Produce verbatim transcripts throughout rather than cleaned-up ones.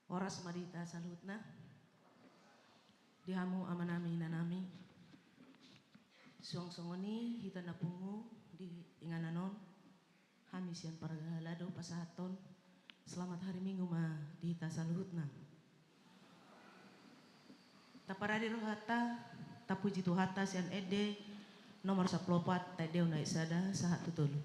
Horas ma di hita saluhutna. Di hamu amanami, inanami. Suang songon i hita na pungu di inganan on, hami sian Parhalado pasahathon selamat hari Minggu ma di hita saluhutna. Taparade rohanta, tapuji Tuhanta sian ende nomor sampulu opat, taendehon ayat sada sahat tu tolu.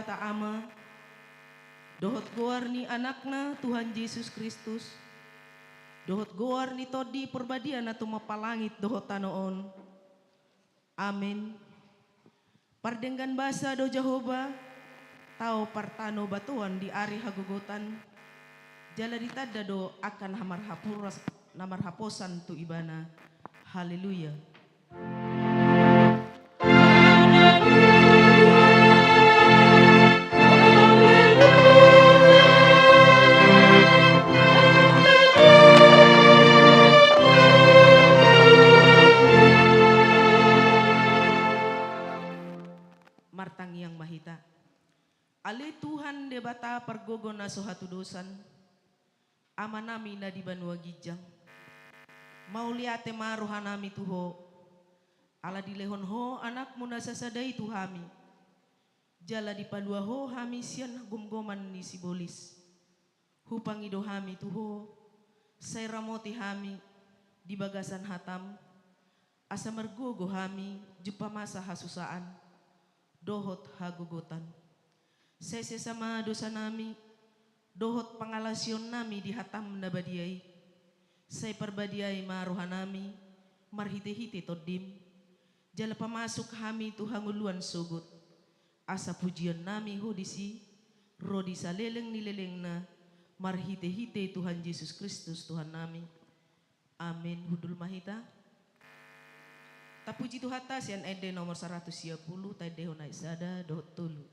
Debata Ama, dohot goar ni Anakna Tuhan Jesus Kristus, dohot goar ni Tondi Porbadia na tumompa langit dohot tano on. Amen. Pardenggan basa do Jahowa, tao partanobatoan di ari hagogotan, jala ditanda do angka na marhapuras-, na marhaposan tu Ibana. Haleluya. Martangiang ma hita. Ale Tuhan Debata pargogo na so hatudosan, Amanami na di banua ginjang, mauliate ma rohanami tu Ho, ala dilehon Ho Anakmu na sasada i tu hami, jala dipalua Ho hami sian gomgoman ni sibolis. Hupangido hami tu Ho, sai ramoti hami di bagasan hataM, asa margogo hami jumpa masa hasusaan dohot hagogotan. Sai sesa ma dosanami dohot pangalaosionnami di hataM na badia i. Sai parbadiai ma rohanami marhitehite TondiM, jala pamasuk hami tu hangoluan sogot, asa pujionnami Ho disi ro di saleleng ni lelengna, marhitehite Tuhan Jesus Kristus Tuhannami. Amen. Hundul ma hita. Tapuji Tuhanta sian ende nomor saratus sia pulu, taendehon ayat sada dohot tolu.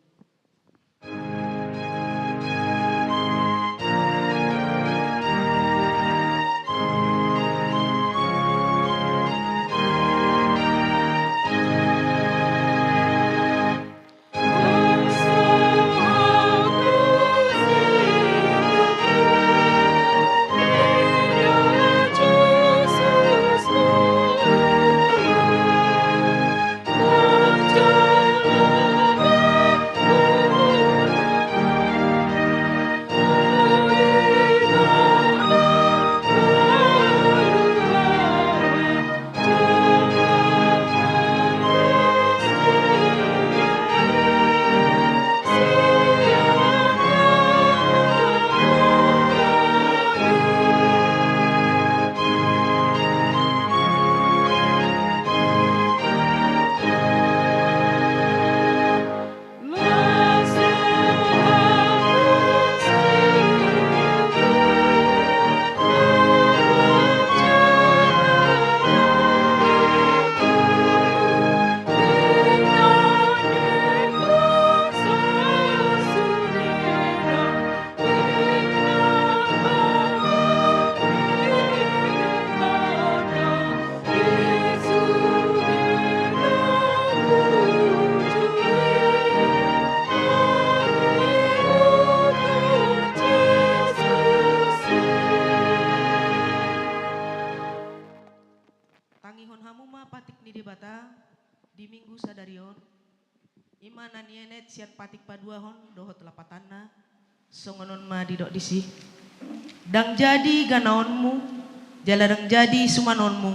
Tangihon hamu ma patik ni Debata di Minggu sadari on. I ma na nienet sian patik paduahon dohot lapatanna, songon on ma didok disi. Ndang jadi ganaonmu, jala ndang jadi sumanonmu,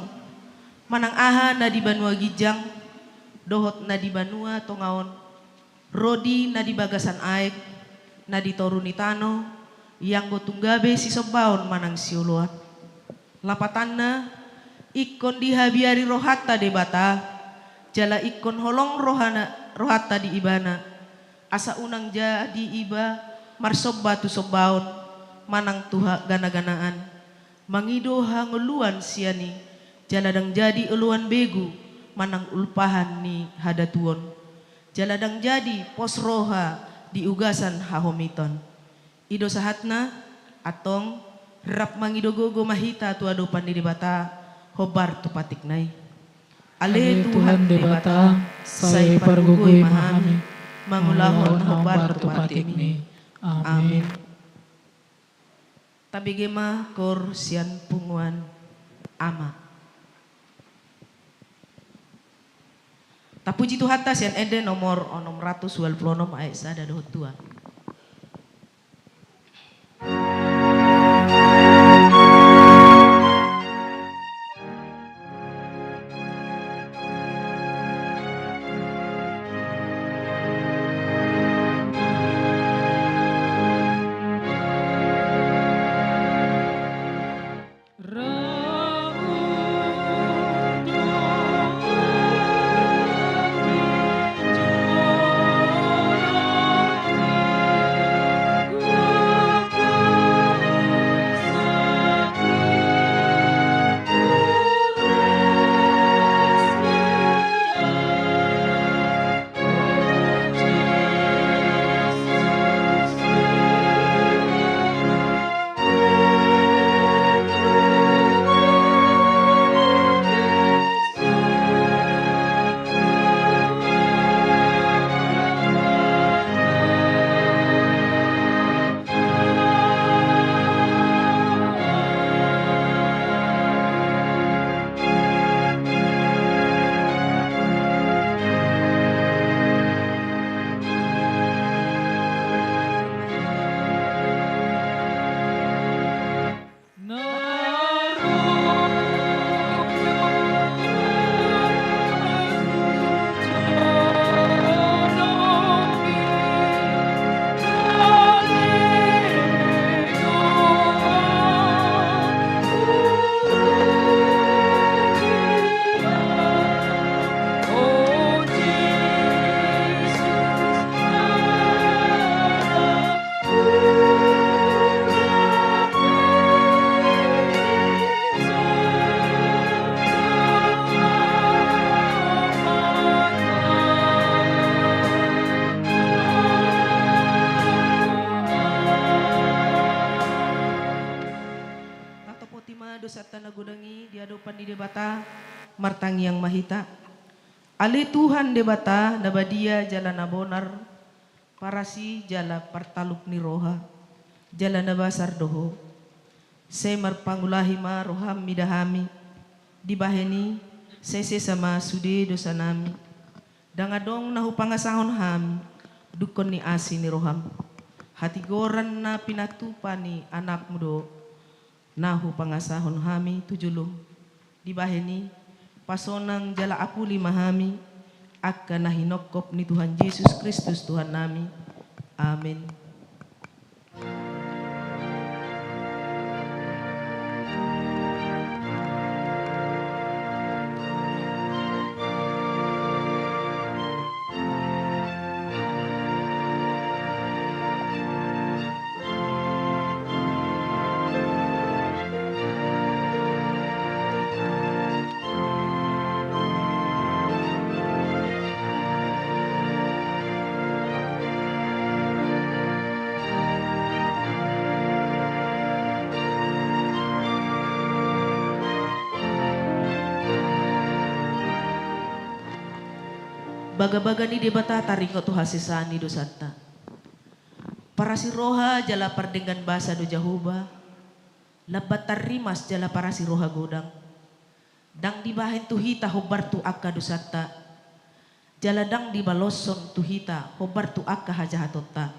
manang aha na di banua ginjang, dohot na di banua tonga on, ro di na di bagasan aek, na di toru ni tano, ianggo tung gabe sisombaon manang sioloan. Lapatanna, ingkon dihabiari rohanta Debata, jala ingkon holong rohana, rohanta di Ibana, asa unang jadi iba marsomba tu sombaon, manang tu ha-, gana-ganaan, mangido hangoluan sian i, jala ndang jadi oloan begu, manang ulpahan ni hadatuon, jala ndang jadi pos roha di ugasan hahomiton. I do sahatna, antong, rap mangido gogo ma hita tu adopan ni Debata, hombar tu patikna i. Ale Tuhan Debata, sai pargogoi ma hami, mangulahon hombar tu patikmi. Amen. Tabege ma koor sian punguan Ama. Tapuji Tuhanta sian ende nomor onom ratus ualu pulu onom ayat sada dohot dua. Dosanta na godang i di adopan ni Debata, martangiang ma hita. Ale Tuhan Debata na badia jala na bonar, parasi jala partaluk ni roha, jala na basar do Ho. Sai marpangulahi ma roham mida hami, dibahen i sai sesa ma sude dosanami. Ndang adong na hupangasahon hami dungkon ni asi ni roham. Hatigoran na pinatupa ni Anakmu do na hupangasahon hami tu jolom. Dibahen i, pasonang jala apuli ma hami, angka na hinongkop ni Tuhan Jesus Kristus Tuhannami. Amen. Bagabaga ni Debata taringot tu hasesaan ni dosanta. Parasi roha jala pardenggan basa do Jahowa, lambat tarrimas jala parasi roha godang. Ndang dibahen tu hita hombar tu angka dosanta, jala ndang dibaloshon tu hita hombar tu angka hajahatonta.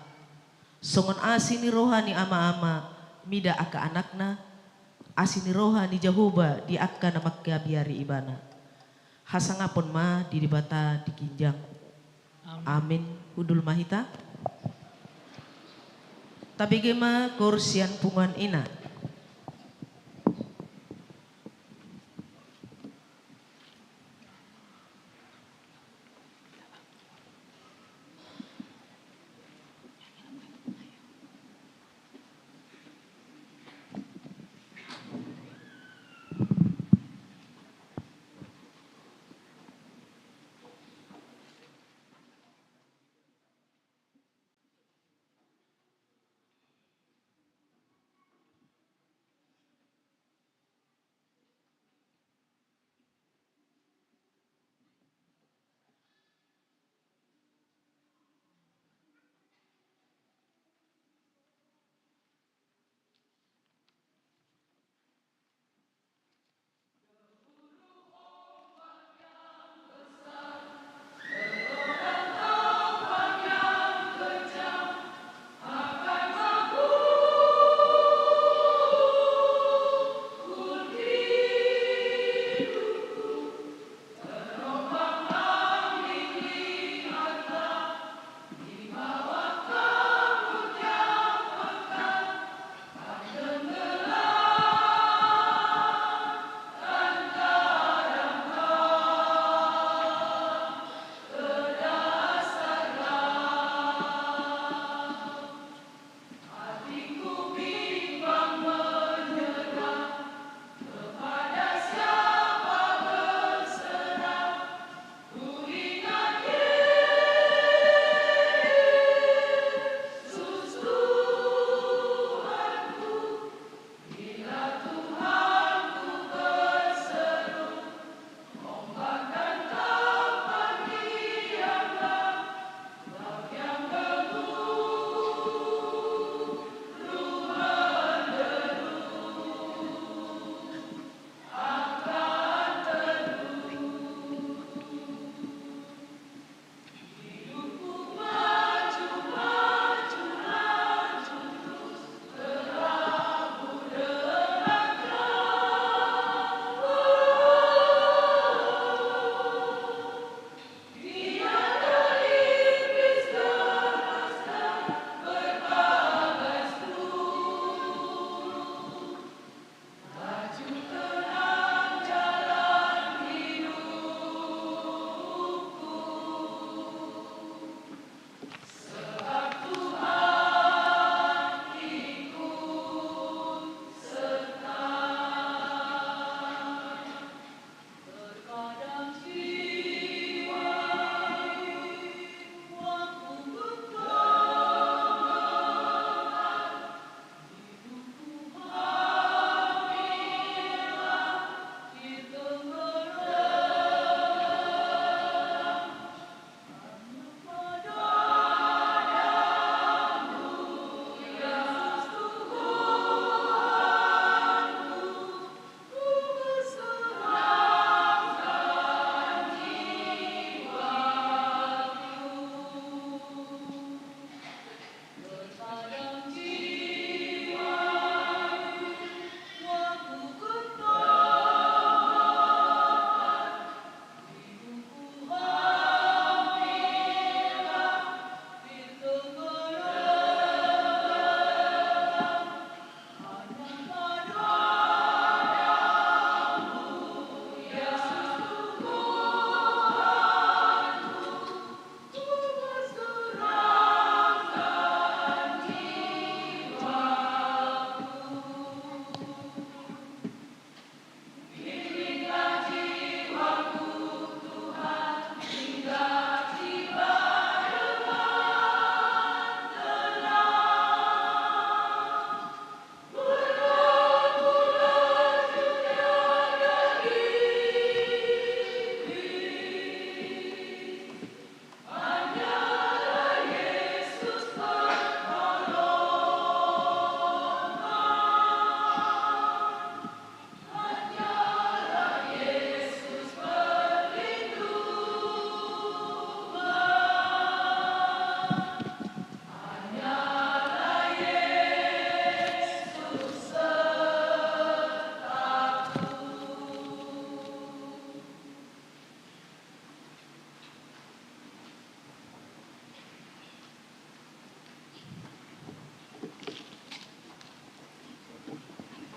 Songon asi ni roha ni ama-ama mida angka anakna, asi ni roha ni Jahowa di angka na mangkabiari ibana. Hasangapon ma di Debata di ginjang. Amin. Amin. Hundul ma hita. Tabege ma koor sian punguan ina.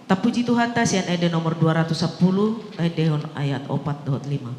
Tapuji Tuhanta sian ende nomor dua ratus sapuluh, endehon ayat opat dohot lima.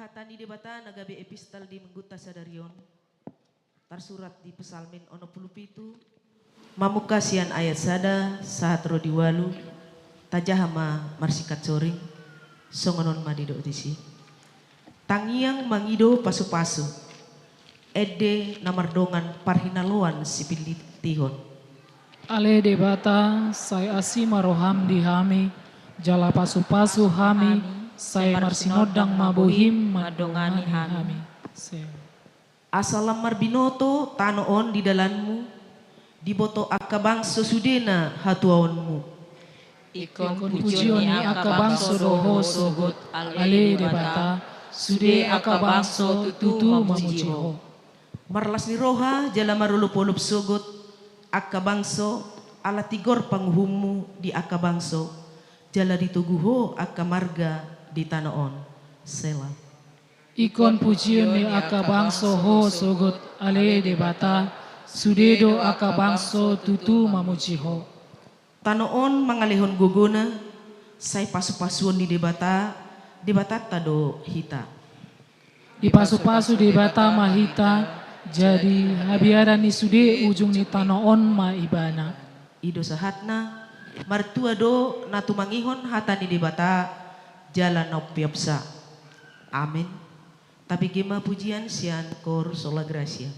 Hata ni Debata na gabe epistel di minggunta sadari on, tarsurat di Psalmen onom pulu pitu, mamungka sian ayat sada sahat ro di ualu. Tajaha ma marsingkat soring. Songon on ma didok disi: Tangiang mangido pasupasu, ende na mardongan parhinaloan sipilitihon. Ale Debata, sai asi ma roham di hami, jala pasupasu hami, sai marsinondang ma bohim mandongani hami. Sela. Asa lam marbinoto tano on di dalanmu, diboto angka bangso sudena hatuaonmu. Ingkon pujion ni angka bangso do ho sogot, ale Debata, sude angka bangso tutu mamuji ho. Marlas ni roha jala marolopolop sogot angka bangso ala tigor panguhummu di angka bangso, jala ditogu ho angka marga di tano on. Sela. Ingkon pujion ni angka bangso ho sogot, ale Debata, sude do angka bangso tutu mamuji ho. Tano on mangalehon gogona, sai pasupasuon ni Debata, Debatanta do hita. Dipasupasu Debata ma hita, jadi habiaran ni sude ujung ni tano on ma Ibana. I do sahatna. Martua do na tumangihon hata ni Debata jala na umpeopsa. Amen. Tabege ma pujian sian Koor Sola Gratia.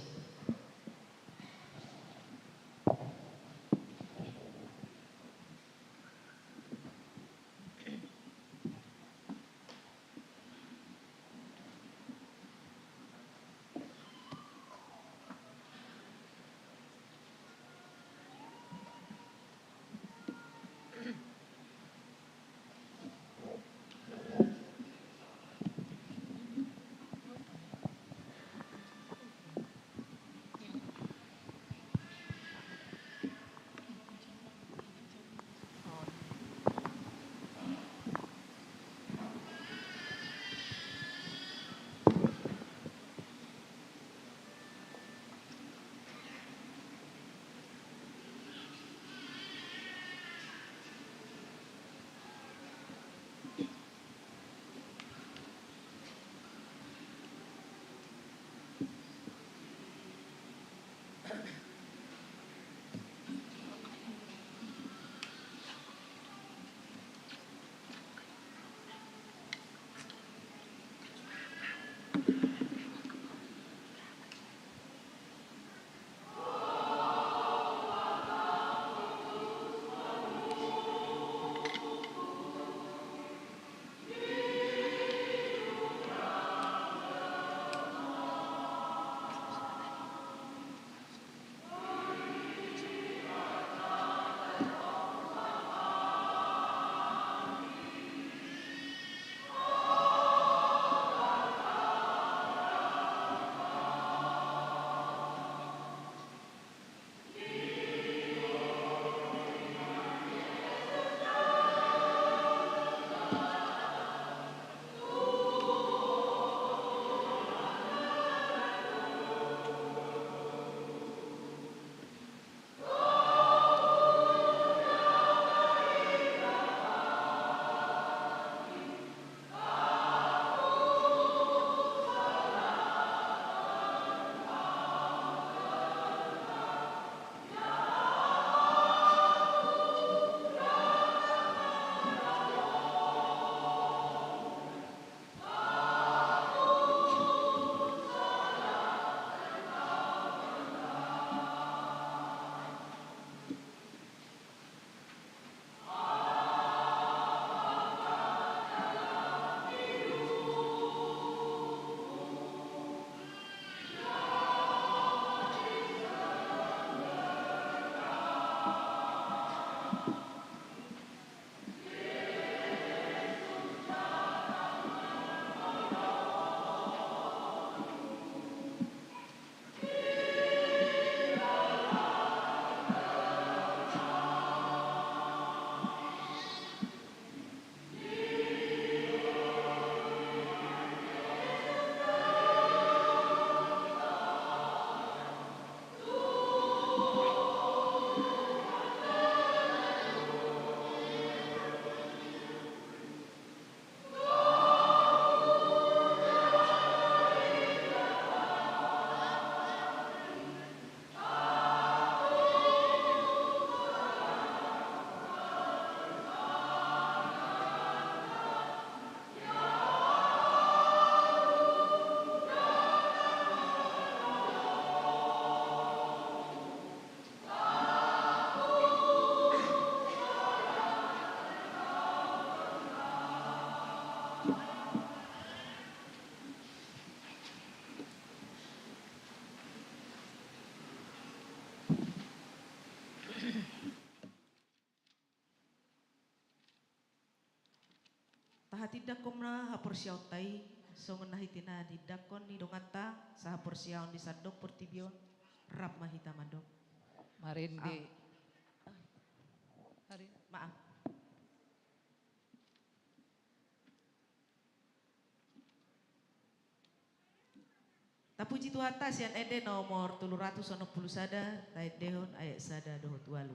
Hatindangkon ma haporseaonta i, songon na hita na tindanghon ni donganta sahaporseaon di sandok portibi on, rap ma hita mandok. Marende. Ah. Hari. Maaf. Tapuji Tuhanta sian ende nomor tolu ratus onom pulu sada, taendehon ayat sada dohot ualu.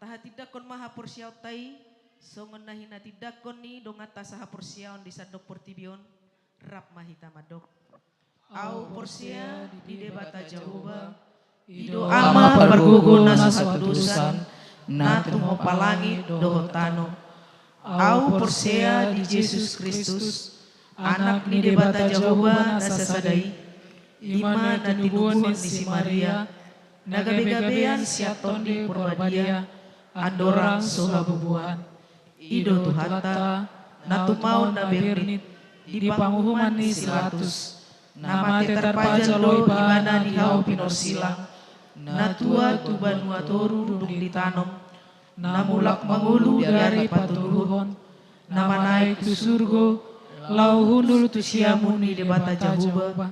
Tahatindangkon ma haporseaonta i, songon na hinatindangkon ni donganta sahaporseaon di sandok portibi on, rap ma hita mandok. Ahu porsea di Debata Jahowa, i do Ama pargogo na so hatudosan, na tumompa langit dohot tano. Ahu porsea di Jesus Kristus, Anak ni Debata Jahowa na sasada i, i ma na tinubuhon ni si Maria, na gabegabean sian Tondi Porbadia, andorang so habubuhan. I do Tuhanta, na tumaon na bernit, di panguhuman ni si Pilatus, na mate tarpajal do Ibana di hau pinorsilang, na tua tu banua toru dung ditanom, na mulak mangolu di ari patoruhon, na manaek tu surgo, laho hundul tu siamun ni Debata Jahowa,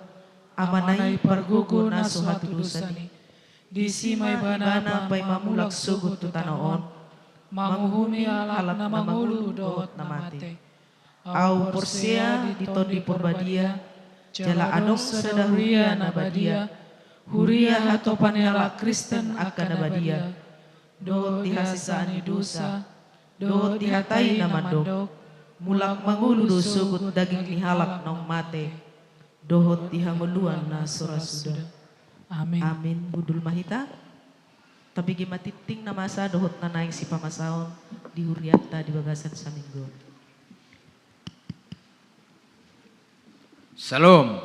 Amana i pargogo na so hatudosan i. Disi ma Ibana paima mulak sogot tu tano on, manguhumi halak na mangolu dohot na mate. Ahu porsea di Tondi Porbadia, jala adong sada huria na badia, huria hatopan ni halak Kristen angka na badia, dohot di hasesaan ni dosa, dohot di hata i na mandok, mulak mangolu do sogot daging ni halak naung mate, dohot di hangoluan na so ra suda. Amin. Amin. Hundul ma hita. Tabege ma tingting na masa dohot na naeng sipamasaon di hurianta di bagasan saminggu on. Syalom.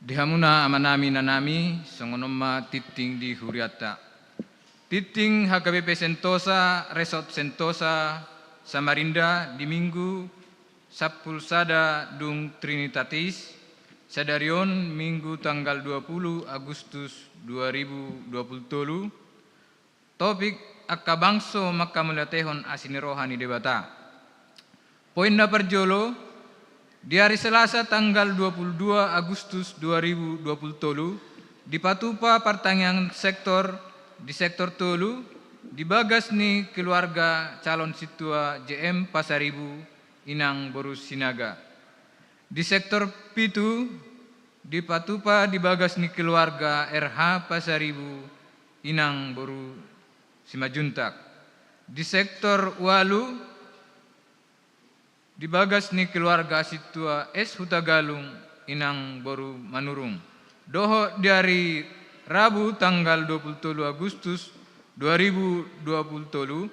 Di hamuna amanami, inanami, songon on ma tingting di hurianta. Tingting H K B P Sentosa, Resort Sentosa, Samarinda, di Minggu sampulu sada dung Trinitatis, sadari on Minggu tanggal dua puluh Agustus dua ribu dua puluh tolu, topik: Angka bangso manghamauliatehon asi ni roha ni Debata. Poin na parjolo, di ari Selasa tanggal dua puluh dua Agustus dua ribu dua puluh tolu, dipatupa partangiangan sektor di sektor tolu, di bagas ni keluarga calon sintua J M Pasaribu, Inang boru Sinaga. Di sektor pitu, dipatupa di bagas ni keluarga R H Pasaribu, Inang boru Simanjuntak. Di sektor ualu, di bagas ni keluarga sintua S Hutagalung, inang boru Manurung. Dohot di ari Rabu tanggal dua puluh tolu Agustus dua ribu dua puluh tolu,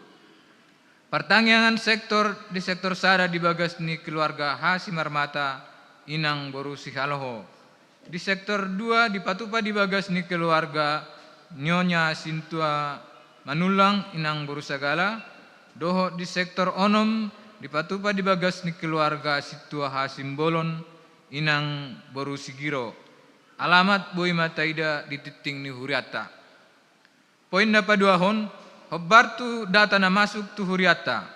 partangiangan sektor di sektor sada di bagas ni keluarga Hasimarmata inang boru Sihaloho. Di sektor dua dipatupa di bagas ni keluarga Nyonya Sintua Manullang inang boru Sagala, dohot di sektor onom dipatupa di bagas ni keluarga Sintua Hasimbolon inang boru Sigiro. Alamat boi ma taida di tingting ni hurianta. Poin na paduahon, hombar tu data na masuk tu hurianta.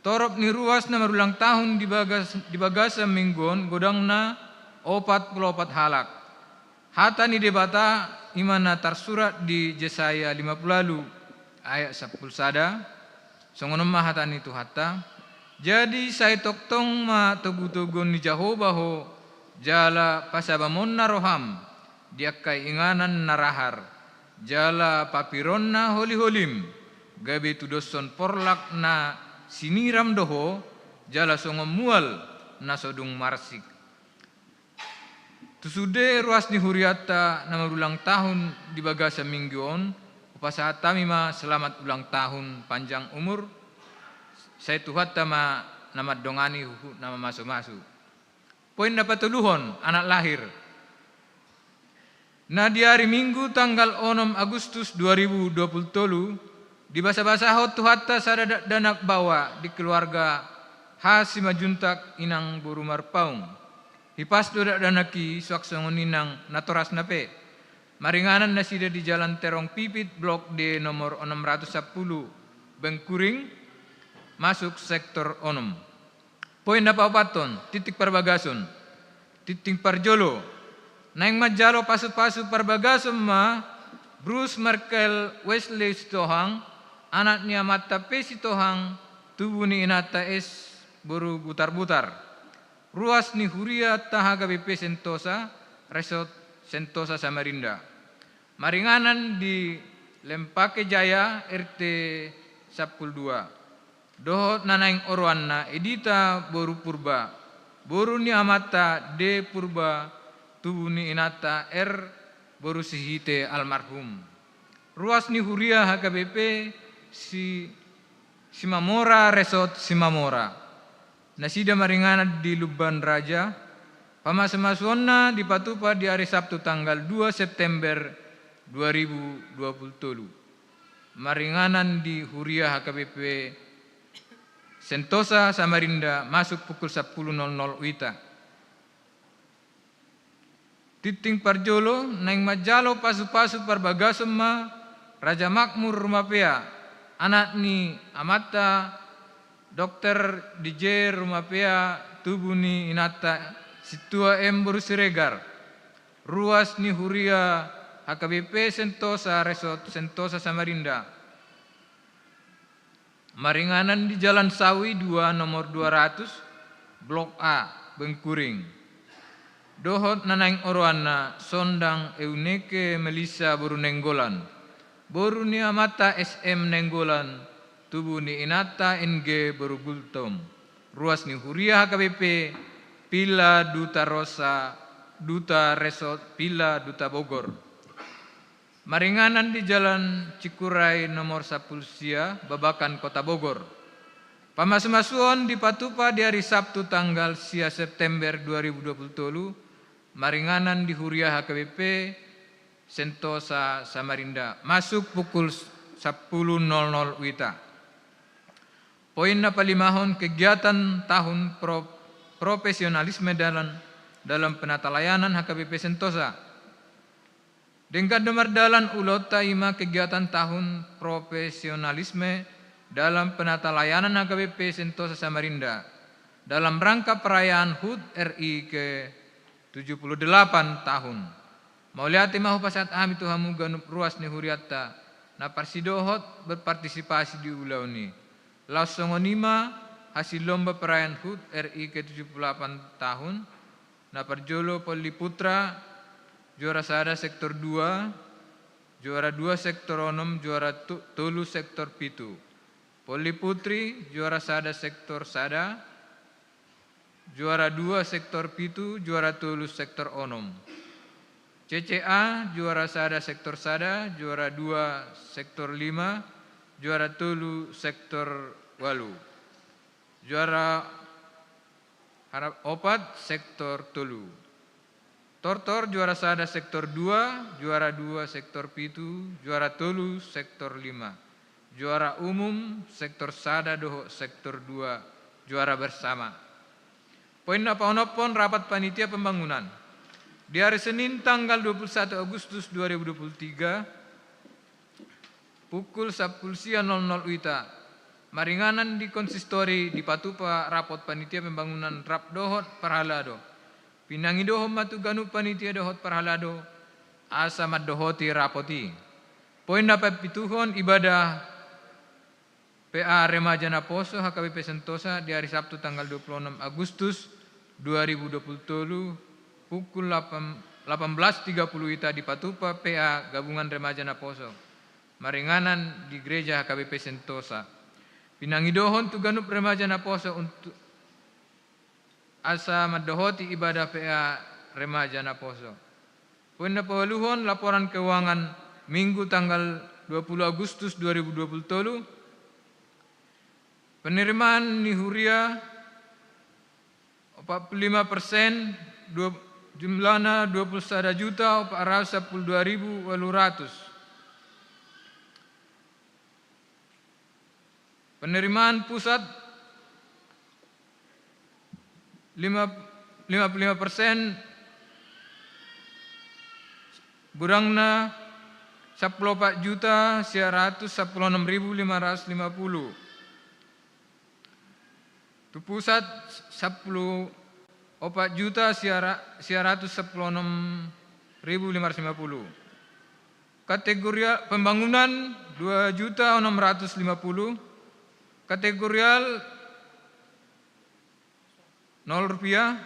Torop ni ruas na marulang tahun di bagas, di bagasan minggu on godangna opat pulu opat halak. Hata ni Debata i ma na tarsurat di Jesaya lima pulu ualu ayat sampulu sada. Songon on ma hata ni Tuhanta: Jadi sai tongtong ma togutoguon ni Jahowa ho, jala pasabamonna roham di angka inganan na rahar, jala papironna holiholim, gabe tudoshon porlak na siniram do ho, jala songon mual na so dung marsik. Tu sude ruas ni hurianta na marulang tahun di bagasan minggu on, hupasahat hami ma selamat ulang tahun, panjang umur, sai Tuhanta ma na mandongani huhut na mamasumasu. Poin na patoluhon, anak lahir. Na di ari Minggu tanggal onom Agustus dua ribu dua pulu tolu, dibasabasahon Tuhanta sada dakdanak baoa di keluarga Hasimanjuntak inang boru Marpaung. Hipas do dakdanak i, suang songon i nang natorasna pe. Maringanan nasida di Jalan Terong Pipit, Blok D, nomor onom ratus sampulu, Bengkuring, masuk sektor onom. Poin na paopathon, tingting parbagason. Tingting parjolo, naeng manjalo pasupasu parbagason ma Bruce Merkel Wesley Sitohang, anak ni amanta P. Sitohang, tubu ni inanta S. boru Butarbutar. Ruas ni hurianta H K B P Sentosa, Resort Sentosa Samarinda. Maringanan di Lempake Jaya, R T sampulu dua. Dohot na naeng oroanna Edita boru Purba, boru ni amanta D. Purba, tubu ni inanta R. boru Sihite almarhum. Ruas ni huria H K B P Si-, Simamora, Resort Simamora. Nasida maringanan di Lumban Raja, pamasumasuonna dipatupa di ari Sabtu tanggal dua September dua ribu dua puluh tolu. Maringanan di huria H K B P Sentosa Samarinda masuk pukul sampulu nol nol wita. Tingting parjolo, naeng manjalo pasupasu parbagason ma Raja Makmur Rumapea, anak ni amanta Dokter D J Rumapea, tubu ni inanta Sintua M. boru Siregar. Ruas ni huria H K B P Sentosa, Resort Sentosa Samarinda. Maringanan di Jalan Sawi dua, nomor dua ratus, Blok A, Bengkuring. Dohot na naeng oroanna Sondang Eunike Melissa boru Nainggolan, boru ni amanta S M Nainggolan, tubu ni inanta N G boru Gultom. Ruas ni huria H K B P Villa Duta Rosa, Duta Resort Villa Duta Bogor. Maringanan di Jalan Cikuray nomor sampulu sia, Babakan, Kota Bogor. Pamasumasuon dipatupa di ari Sabtu tanggal sia September dua ribu dua puluh tolu, maringanan di huria H K B P Sentosa Samarinda, masuk pukul sampulu nol nol wita. Poin na palimahon, kegiatan tahun pro-, profesionalisme dalam, dalam penatalayanan H K B P Sentosa. Denggan do mardalan ulaonta, i ma kegiatan tahun profesionalisme dalam penatalayanan H K B P Sentosa Samarinda dalam rangka perayaan hut R I ke tujuh puluh delapan tahun. Mauliate ma hupasahat hami tu hamu ganup ruas ni hurianta na parsidohot berpartisipasi di ulaon i. Laos songon i ma hasil lomba perayaan hut R I ke tujuh puluh delapan tahun. Na parjolo Polri Putra, juara sada sektor dua, juara dua sektor onom, juara tu-, tolu sektor pitu. Polri Putri, juara sada sektor sada, juara dua sektor pitu, juara tolu sektor onom. C C A, juara sada sektor sada, juara dua sektor lima, juara tolu sektor walu. Juara harap opat sektor tolu. Tortor juara sada sektor dua, juara dua sektor pitu, juara tolu sektor lima. Juara umum sektor sada dohot sektor dua, juara bersama. Poin na paonomhon, rapat panitia pembangunan. Di hari Senin tanggal dua puluh satu Agustus dua ribu dua puluh tiga, pukul sampulu sia nol nol wita, maringanan di konsistori, dipatupa rapot panitia pembangunan rap dohot parhalado. Pinangidohon ma tu ganup panitia dohot parhalado, asa mandohoti rapot i. Poin na papituhon, ibadah P A Remaja Naposo H K B P Sentosa di hari Sabtu tanggal dua puluh enam Agustus dua ribu dua puluh tolu, pukul delapan, delapan belas tiga puluh wita, dipatupa P A Gabungan Remaja Naposo, maringanan di Gereja H K B P Sentosa. Pinangidohon tu ganup remaja Naposo untuk asa mandohoti ibadah P A Remaja Naposo. Poin na paualuhon, laporan keuangan Minggu tanggal dua puluh Agustus dua ribu dua puluh tolu. Penerimaan ni huria opat puluh lima persen, dua, jumlahna dua puluh sada juta opat ratus sampulu dua ribu walu ratus. Penerimaan pusat lima, lima puluh lima persen, godangna sampulu opat juta sia ratus sampulu onom ribu lima ratus lima puluh. Tu pusat sampulu opat juta sia ra-, sia ratus sampulu onom ribu lima ratus lima puluh. Kategorial pembangunan dua juta onom ratus lima puluh. Kategorial nol rupiah.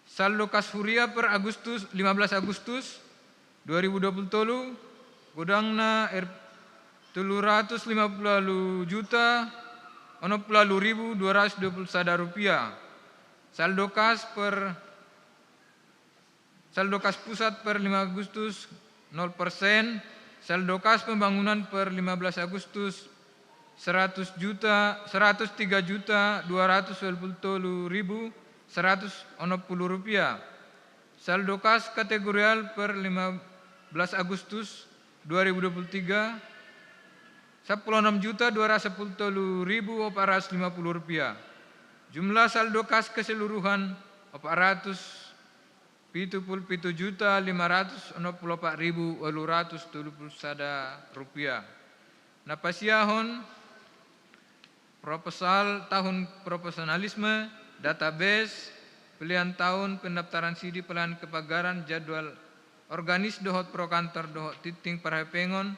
Saldo kas huria per Agustus, lima belas Agustus dua ribu dua puluh tolu, godangna R tolu ratus lima puluh walu juta onom puluh walu ribu dua ratus dua puluh sada rupiah. Saldo kas per, saldo kas pusat per lima Agustus, nol persen. Saldo kas pembangunan per lima belas Agustus, seratus juta, seratus tiga juta dua ratus walu puluh tolu ribu seratus onom puluh rupiah. Saldo kas kategorial per lima belas Agustus dua ribu dua puluh tiga, sampulu onom juta dua ratus sampulu tolu ribu opat ratus lima puluh rupiah. Jumlah saldo kas keseluruhan opat ratus pitu puluh pitu juta lima ratus onom puluh opat ribu walu ratus tolu puluh sada rupiah. Na pasiahon proposal tahun profesionalisme, database, pelean tahun pendaftaran sidi, pelayanan kepagaran, jadwal organis dohot pro kantor dohot tingting parhepengon,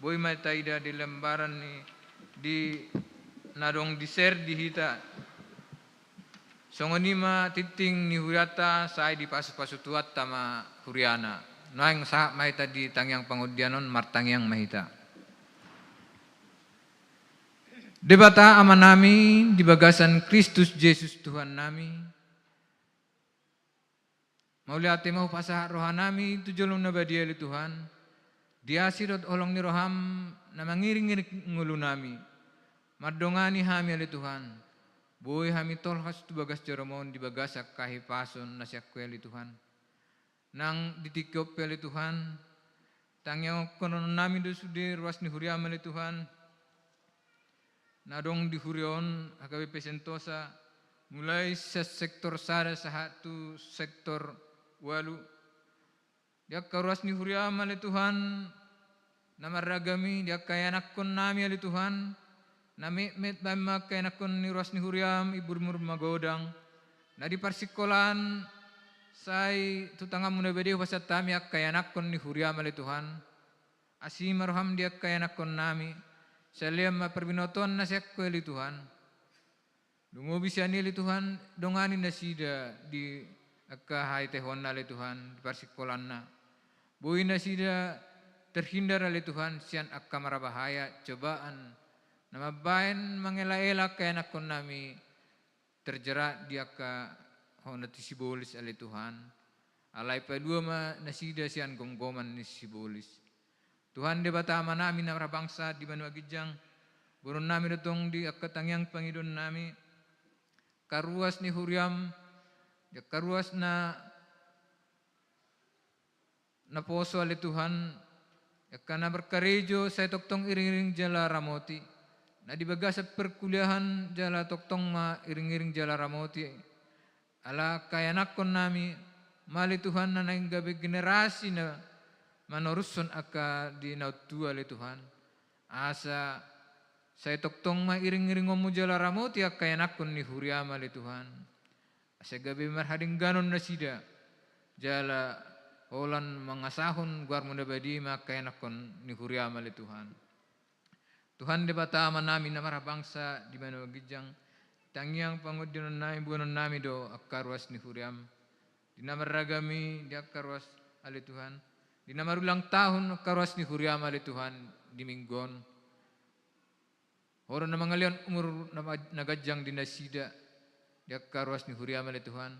boi ma taida di lembaran ni, di na adong di-share di hita. Songon i ma tingting ni hurianta, sai dipasupasu Tuhanta ma huriana. Nuaeng sahat ma hita di tangiang pangondian on, martangiang ma hita. Debata Amanami, di bagasan Kristus Jesus Tuhannami, mauliate ma hupasahat rohanami tu joloM na badia, ale Tuhan, di asi dohot holong ni rohaM na mangiringiring ngolunami. Mandongani hami, ale Tuhan, boi hami tolhas tu bagas jaroMon di bagasan hahipason na sian Ho, ale Tuhan. Nang di tingki on pe, ale Tuhan, tangiangkononnami do sude ruas ni huriaM, ale Tuhan, na adong di huria on, H K B P Sentosa, mulai sian sektor sada sahat tu sektor walu. Di angka ruas ni huriaM, ale Tuhan, na marragam i, di angka ianakkonnami, ale Tuhan, na metmet bahen ma angka ianakkon ni ruas ni huriaM, umurmur magodang. Na di parsingkolaan, sai tu tanganMu na badia hupasahat hami angka ianakkon ni huriaM, ale Tuhan. Asi ma rohaM di angka ianakkonnami, saleleng ma parbinotoan na sian Ho, ale Tuhan. Lumobi sian i, ale Tuhan, dongani nasida di angka haetehonna, ale Tuhan, di parsingkolanna. Boi nasida terhindar, ale Tuhan, sian angka marbahaya, cobaan na mambahen mangelaela angka ianakkonnami terjerat di angka hona tu sibolis ale Tuhan. Alai palua ma nasida sian gomgoman ni sibolis. Tuhan Debata Amanami na marhabangsa di banua ginjang, boanonnami do tong di angka tangiang pangidoannami, angka ruas ni huriam, di angka ruas na naposo ale Tuhan, angka na markarejo sai tongtong iringiring jala ramoti, na di bagasan perkuliahan jala tongtong ma iringiring jala ramoti, ala angka ianakkonnami ma ale Tuhan na naeng gabe generasi na manorushon angka di na tua ale Tuhan. Asa sai tongtong ma iringiringonmu jala ramoti angka ianakkon ni huriam ale Tuhan. Asa gabe marhadengganon nasida, jala holan mangasahon goarmu na badia ma angka ianakkon ni huriam ale Tuhan. Tuhan Debata Amanami na marhabangsa di banua ginjang, tangiang pangondianonnami boanonnami do angka ruas ni huriam, di na marragam i di angka ruas ale Tuhan, di na marulang tahun angka ruas ni huriam ale Tuhan, di minggu on. Ho do na mangalehon umur na, na ganjang di nasida, di angka ruas ni huriam ale Tuhan,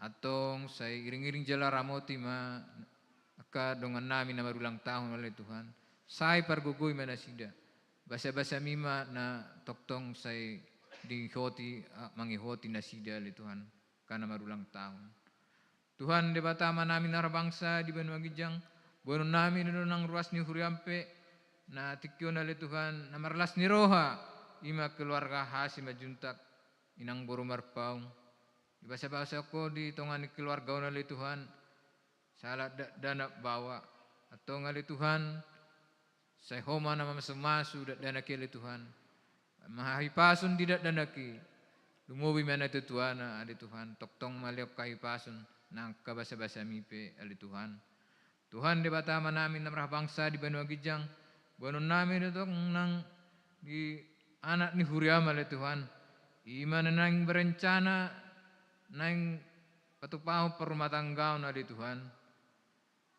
antong sai iringiring jala ramoti ma angka dongannami na marulang tahun ale Tuhan, sai pargogoi ma nasida, basabasami ma na tongtong sai diihoti, ah, mangihoti nasida ale Tuhan, angka na marulang tahun. Tuhan Debata Amanami na marhabangsa di banua ginjang, boanonnami do nang ruas ni huriam pe, na tingki on ale Tuhan, na marlas ni roha, i ma keluarga Hasimanjuntak, inang boru Marpaung. Dibasabasa Ho di tonga ni keluarga on ale Tuhan, sahat dakdanak baoa, antong ale Tuhan, sai Ho ma na mamasumasu dakdanak i ale Tuhan. Mahahipason di dakdanak i. Lumobi ma na tuatuana ale Tuhan, tongtong ma lehon hahipason nang angka basabasami pe ale Tuhan. Tuhan Debata Amanami na marhabangsa di banua ginjang, boanonnami do tong nang di anak ni huriam ale Tuhan, i ma na naeng berencana naeng patupahon parrumatanggaon ale Tuhan.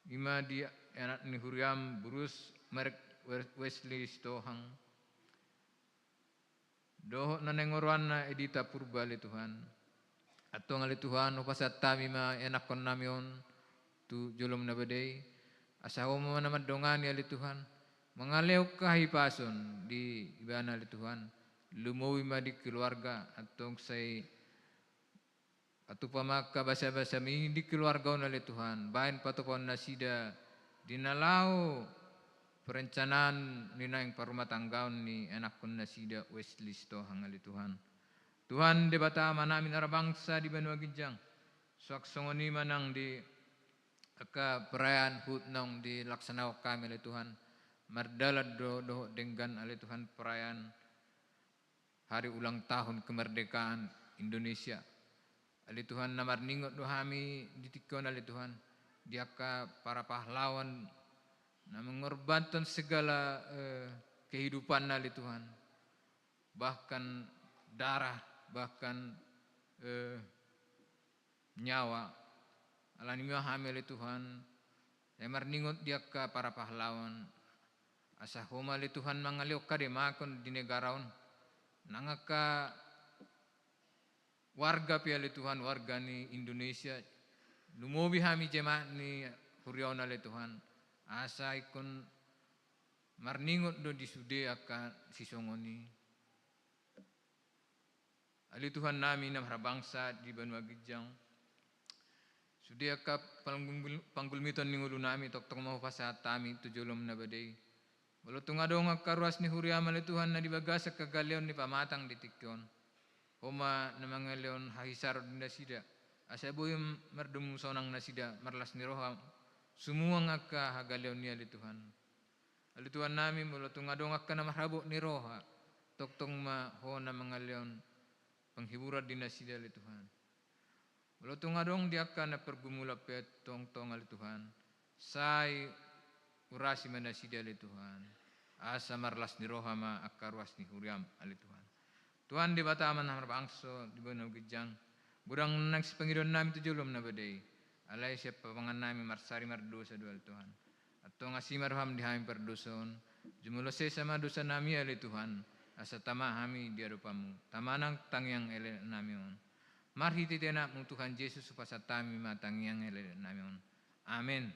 I ma di anak ni huriam Bruce Mark Wes-, Wesley Sitohang, dohot na naeng oroanna Edita Purba ale Tuhan. Antong ale Tuhan, hupasahat hami ma ianakkonnami on tu jolom na badia i, asa Ho ma na mandongani ale Tuhan, mangalehon hahipason di ibana ale Tuhan, lumobi ma di keluarga, antong sai patupa ma angka basabasami di keluarga on ale Tuhan, baen patupahon nasida di na laho perencanaan ni naeng parrumatanggaon ni anakkon nasida Wesley Sitohang ale Tuhan. Tuhan Debata Amanami na marhabangsa di banua ginjang, suang songon i ma nang di angka perayaan hut naung dilaksanahon hami ale Tuhan, mardalan do dohot denggan ale Tuhan perayaan hari ulang tahun kemerdekaan Indonesia. Ale Tuhan, na marningot do hami di tingki on ale Tuhan, di angka para pahlawan na mengorbankan segala, eh, kehidupanna ale Tuhan, bahkan darah, bahkan, eh, nyawa. Alani i ma hami ale Tuhan, sai marningot di angka para pahlawan, asa Ho ma ale Tuhan mangalehon hademakon di negara on, nang angka warga pe ale Tuhan, warga ni Indonesia, lumobi hami jemaat ni huria on ale Tuhan, asa ingkon marningot do di sude angka sisongon i. Ale Tuhannami na marhabangsa di banua ginjang, sude angka panggul-, panggulmiton ni ngolunami tongtong ma hupasahat hami tu jolom na badia i. Molo tung adong angka ruas ni huriam ale Tuhan na di bagasan hagaleon ni pamatang di tingki on, Ho ma na mangalehon hahisaron di nasida, asa boi mardomu sonang nasida, marlas ni roha, sumuang angka hagaleon i ale Tuhan. Ale Tuhannami, molo tung adong angka na marhabot ni roha, tongtong ma Ho na mangalehon penghiburan di nasida ale Tuhan. Molo tung adong di angka na pergumulan pe tongtong ale Tuhan, sai urasi ma nasida ale Tuhan, asa marlas ni roha ma angka ruas ni huriam ale Tuhan. Tuhan Debata Ama na marbangso di banua ginjang, godang nang sipangidoannami tu jolom na badia i, alai sian pamangannami marsari mardosa do ale Tuhan. Antong asi ma roham di hami pardosa on, jumolo sesa ma dosanami ale Tuhan, asa tama hami di adopanmu, tama nang tangiang elek nami on. Marhitehite AnakMu Tuhan Jesus, hupasahat hami ma tangiang haleluya nami on. Amen.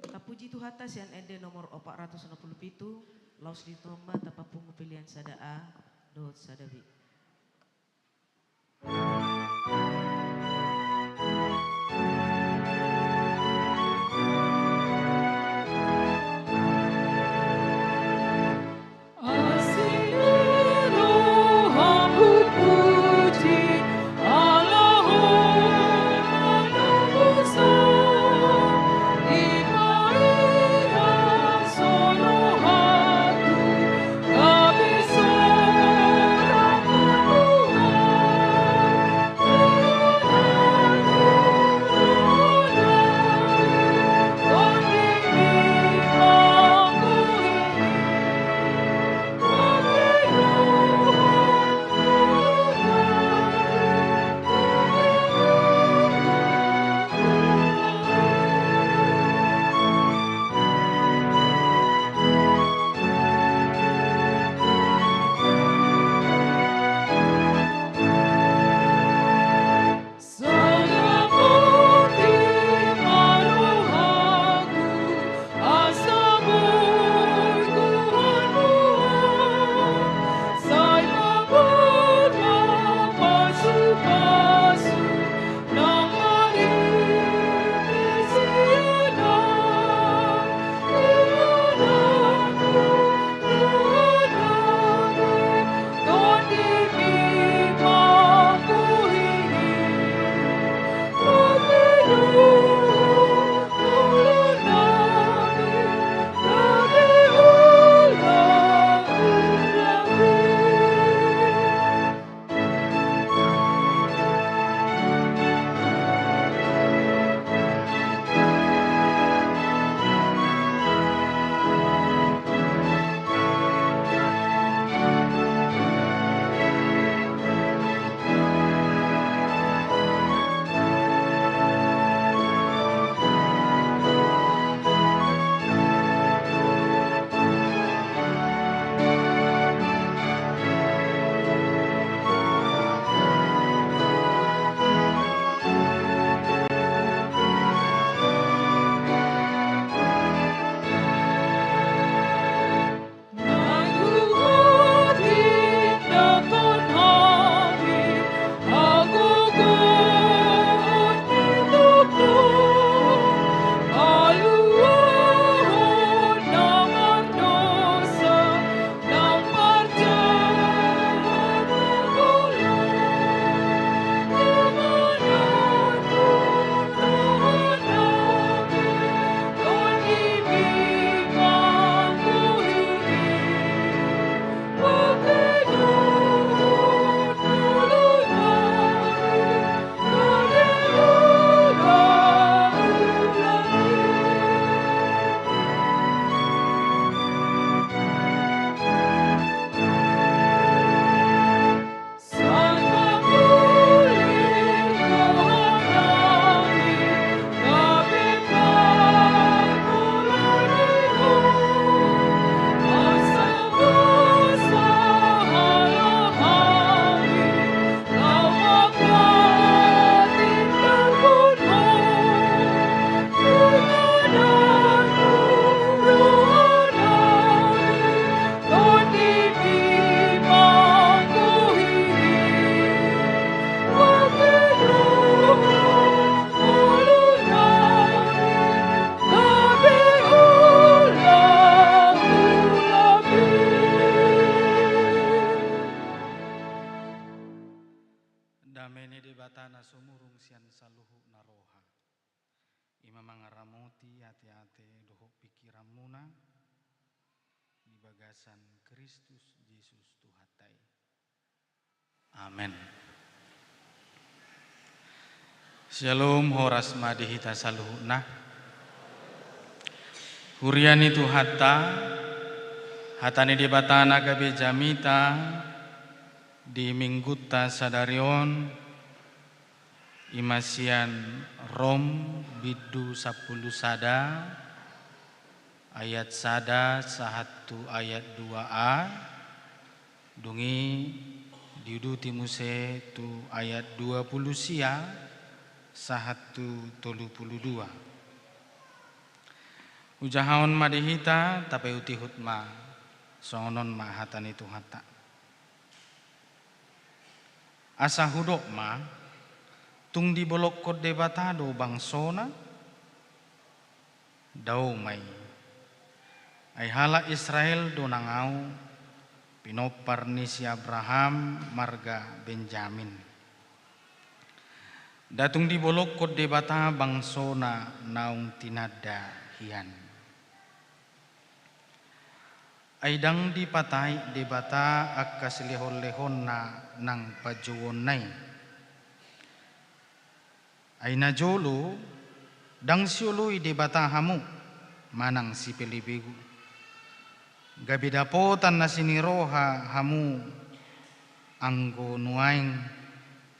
Tapuji Tuhanta sian ende nomor opat ratus onom pulu pitu, laos di tomba tapapungu pelean sada A dohot sada B. Dame ni Debata na sumurung sian saluhutna roha, i ma mangaramoti ateate dohot pingkiranmuna di bagasan Kristus Jesus Tuhanta i. Amen. Syalom, horas ma di hita saluhutna. Huria ni Tuhanta, hata ni Debata na gabe jamita di Minggunta sadari on, i ma sian Rom bindu sampulu sada Ayat sada sahat tu ayat dua a, dung i diuduti muse tu ayat dua pulu sia sahat tu tolu pulu dua. Hujahahon ma di hita, tapaihutihut ma, songon on ma hata ni Tuhanta. Asa hudok ma, tung dibolongkon Debata do bangsona? Dao ma i. Ai halak Israel do nang ahu, pinompar ni si Abraham marga Benjamin. Nda tung dibolongkon Debata bangsona naung tinanda hian. Ai ndang dipatahi Debata angka silehonlehonna nang panjouonna i. Ai najolo, ndang sioloi Debata hamu, manang sipelebegu. Gabe dapotan na siniroha hamu, anggo nuaeng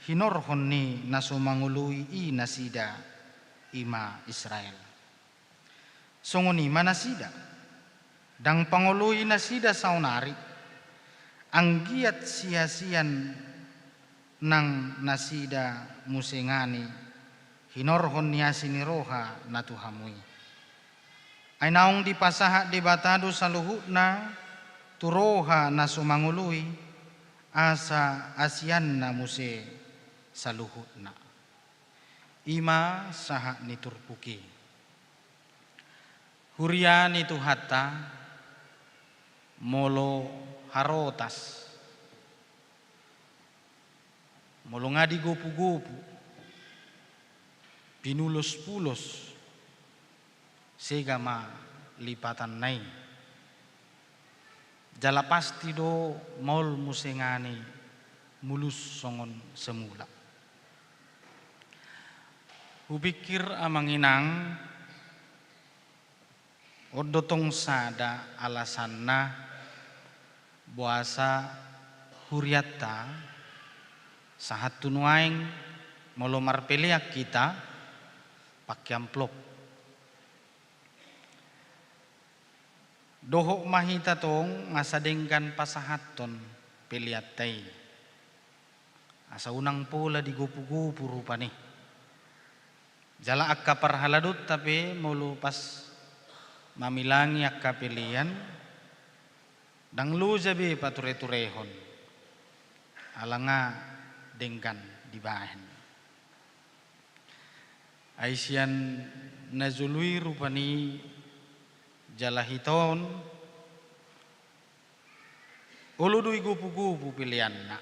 hinorhon ni na so mangoloi i nasida, i ma Israel. Songon i ma nasida. Ndang pangoloi nasida saonari, anggiat siasian nang nasida muse ngani hinorhon ni asi ni roha na tu hamu i. Ai naung dipasahat Debata do saluhutna tu roha na so mangoloi, asa asianna muse saluhutna. I ma sahat ni turpuk i. Huria ni Tuhanta, molo harotas, molo nga digopugopu, pinulospulos, sega ma lipatanna i. Jala pasti do maol muse ngani mulus songon semula. Hupikir amang inang, on do tong sada alasanna boasa hurianta sahat tu nuaeng molo marpelean hita pake amplop. Dohot ma hita tong asa denggan pasahathon peleanta i. Asa unang pola digopugopu rupani. Jala angka parhaladonta pe molo pas mamilangi angka pelean, ndang loja be patureturehon. Ala nga denggan dibahen. Ai sian na jolo i rupani jala hita on, olo do i gopugopu peleanna.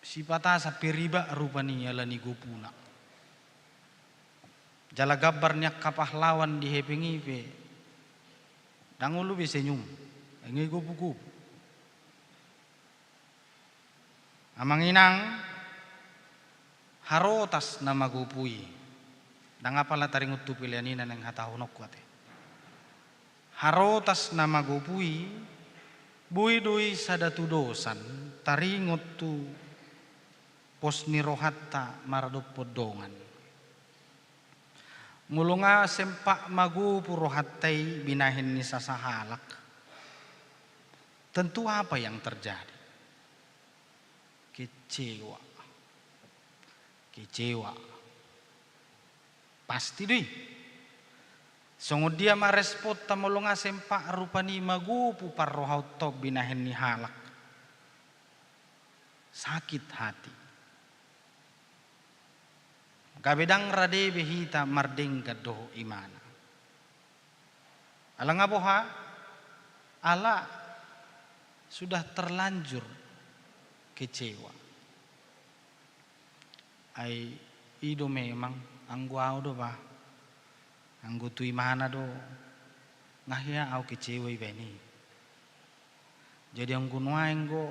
Sipata sampe ribak rupani ala ni gopuna. Jala gambar ni angka pahlawan di hepeng i pe ndang olo be senyum, ai nga i gopugopu. Amang inang, harotas na magopu i. Ndang apala taringot tu pelean i na naeng hatahononku ate. Harotas na magopu i, boi do i sada tudosan taringot tu pos ni rohanta maradophon dongan. Molo nga sempat magopu rohanta i binahen ni sasahalak, tentu apa yang terjadi? Kecewa. Kecewa. Pasti do i. Songon dia ma responta molo nga sempat rupani magopu parrohaonta on binahen ni halak? Sakit hati. Gabe ndang rade be hita mardenggan dohot imana. Ala nga boha? Ala sudah terlanjur kecewa. Ai i do memang, anggo ahu do bah, anggo tu imana do, nga hea ahu kecewa ibaen i. Jadi anggo nuaeng do,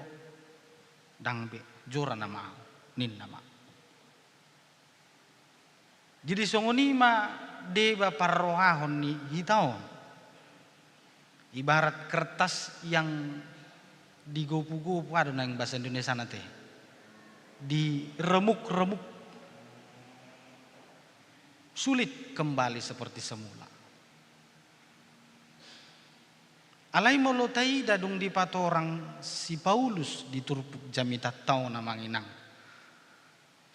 ndang be, jora nama ahu, ninna ma. Jadi songon i ma deba parrohahon ni hita on. Ibarat kertas yang digopugopu, aha do naeng bahasa Indonesiana ate? Diremuk-remuk. Sulit kembali seperti semula. Alai molo taida dung dipatorang si Paulus di turpuk jamitanta on, amang inang,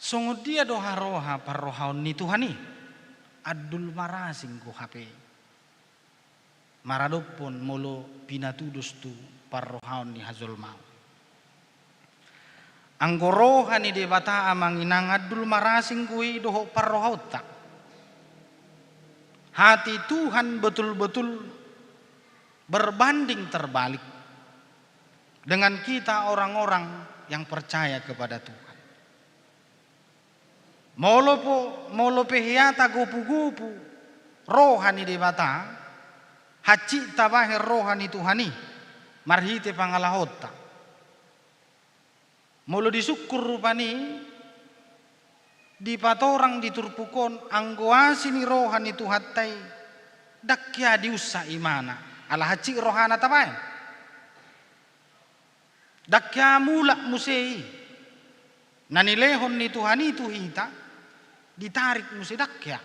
songon dia do haroha parrohaon ni Tuhan i? Andul marasing do hape maradophon molo pinatudos tu parrohaon ni hajolmaon. Anggo roha ni Debata, amang inang, andul marasing do i dohot parrohaonta. Hati Tuhan betul-betul berbanding terbalik dengan kita orang-orang yang percaya kepada Tuhan. Molo po, molo pe hea tagopu-gopu roha ni Debata, hansit tabahen roha ni Tuhan i marhite pangalahonta. Molo disungkun rupani, dipatorang di turpuk on anggo asi ni roha ni Tuhanta i, ndang hea diunsa imana, ala hansit rohana tabahen. Ndang hea mulak muse i, na nilehon ni Tuhan i tu hita, ditarik muse, ndang hea.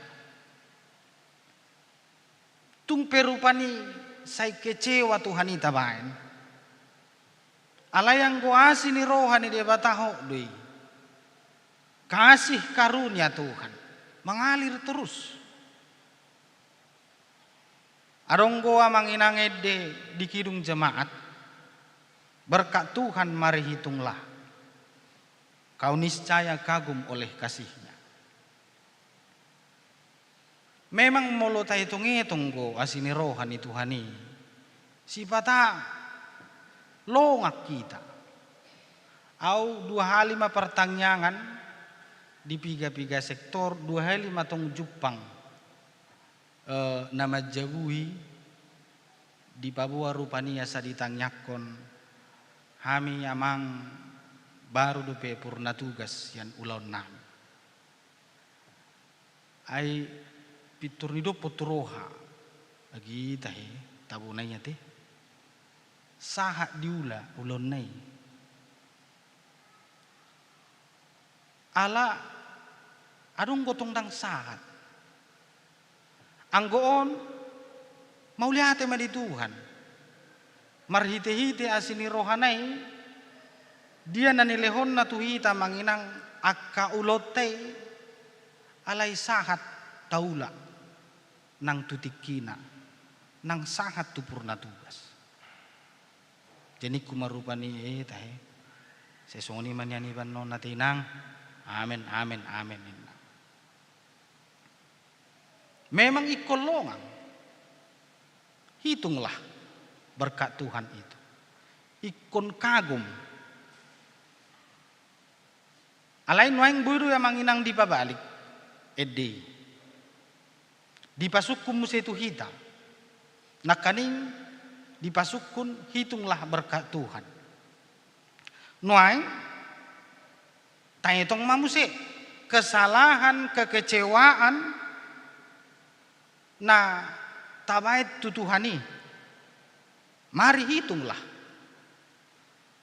Tung pe rupani sai kecewa Tuhan i tabahen. Alai anggo asi ni roha ni Debata hot do i. Kasih karunia Tuhan mengalir terus. Adong do, amang inang, ende di kidung jemaat, "Berkat Tuhan mari hitunglah, kau niscaya kagum oleh kasih-Nya." Memang molo taetong-etong do asi ni roha ni Tuhan i, sipata longang hita. Au dua hali ma partangiangan di piga-piga sektor, dua hali ma tong jumpang, eh, na manjabui, dipaboa rupani asa ditangiangkon hami, amang, baru dope purna tugas sian ulaon nami. Ai pintor didophon tu roha, agi tahe, tabo na i ate, sahat diula ulaonna i. Ala adong do tong ndang sahat. Anggo on, mauliate ma di Tuhan. Marhite-hite asi ni rohana i, dia na nilehonna tu hita, amang inang, angka ulaonta i, alai sahat taula nang tu tingkina, nang sahat tu purna tugas. Jadi ningku ma rupani, eh, tahe, sai songon i ma nian iba annon ate, inang. Amen, amen, amen, ninna. Memang ingkon longang. Hitunglah berkat Tuhan itu. Ingkon kagum. Alai nuaeng boi do, amang inang, dipabalik ende i. Dipasungkun muse tu hita. Nangkaning dipasungkun, hitunglah berkat Tuhan. Nuaeng taetong ma muse kesalahan, kekecewaan na tabaen tu Tuhan i. Mari hitunglah,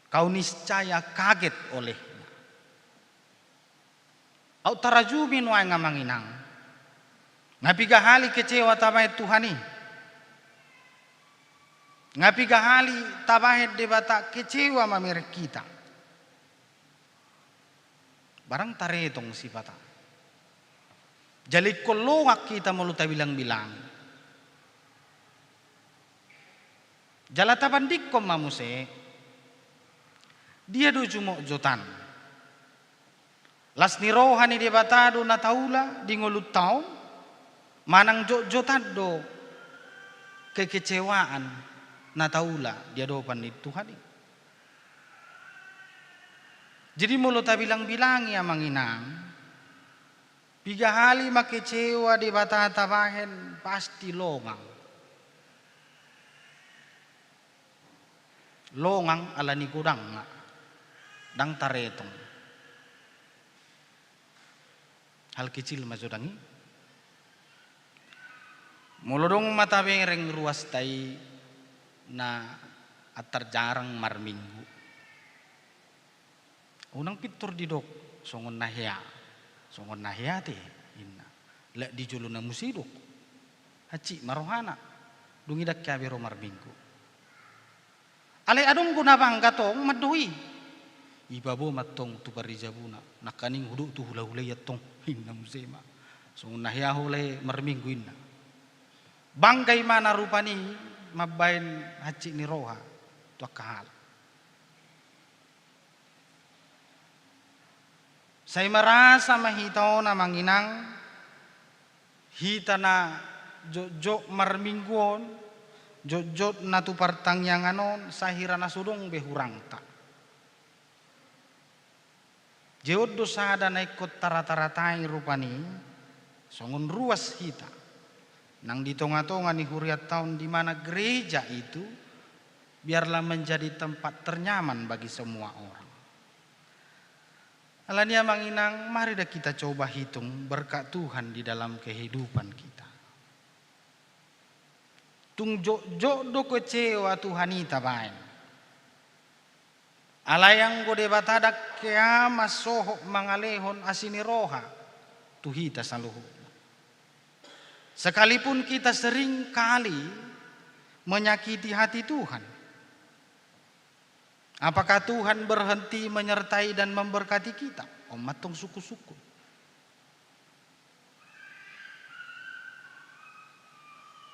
kau niscaya kaget olehnya. Au tarajumi nuaeng, amang inang. Nga piga hali kecewa tabaen Tuhan i. Nga piga hali tabaen Debata kecewa mamereng hita. Barang taretong sipata. Jala ingkon longang hita molo tabilang-bilang. Jala tabandingkon ma muse, dia do jumotjotan. Las ni roha ni Debata do na taula di ngolunta on, manang jotjotan do kekecewaan na taula di adopan ni Tuhan i. Jadi molo tabilang-bilangi, amang inang, piga hali ma kecewa Debata tabaen, pasti longang. Longang ala ni godangna, ndang taretong. Hal kecil ma jo dang i. Molo adong ma tabereng ruasta i na antar jarang marminggu, unang pintor didok songon na hea, songon na hea ate, ninna. Lak di jolona muse didok, hansit ma rohana, dung i ndang hea be ro marminggu. Alai adong do na bangga tong mandok i. Ipaboa ma tong tu parjabuna, nangkaning hudok tu hulahula i antong, inna muse ma. Songon na hea ho lae marminggu inna. Bangga ibana rupani mambaen hansit ni roha tu angka halak. Sai marasa ma hita on amang inang, hita na jotjot marminggu on, jotjot na tu partangiangan on, sai hira na so dong be hurangta. Jotjot do sada na ingkon tarata-ratai rupani, songon ruas hita. Nang di tonga-tonga ni hurianta on di mana gereja itu, biarlah menjadi tempat ternyaman bagi semua orang. Alani amang inang, mari da kita coba hitung berkat Tuhan di dalam kehidupan kita. Tung jotjot do kecewa Tuhan i tabaen. Alai anggo Debata dang hea mansohot mangalehon asi ni roha tu hita saluhutna. Sekalipun kita sering kali menyakiti hati Tuhan, apakah Tuhan berhenti menyertai dan memberkati kita? On ma tong sungkun-sungkun.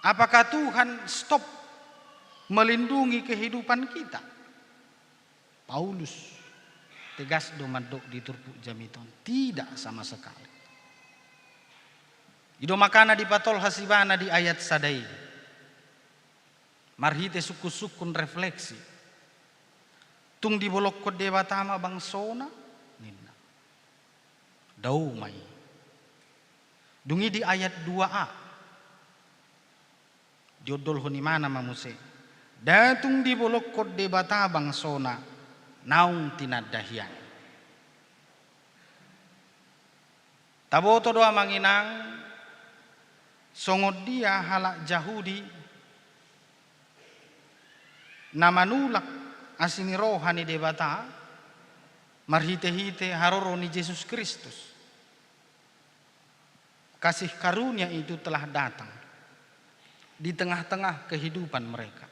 Apakah Tuhan stop melindungi kehidupan kita? Paulus tegas do mandok di turpuk jamita on, tidak sama sekali. I do makana dipatolhas ibana di ayat sada i. Marhite sungkun-sungkun refleksi. Tung dibolongkon Debata ma bangsona, ninna. Dao ma i. Dung i di ayat dua a. Diondolhon ibana ma muse. Nda tung dibolongkon Debata bangsona naung tinanda hian. Taboto do amang inang, songon dia halak Jahudi na manulak asi ni roha ni Debata marhite-hite haroro ni Jesus Kristus. Kasih karunia itu telah datang di tengah-tengah kehidupan mereka.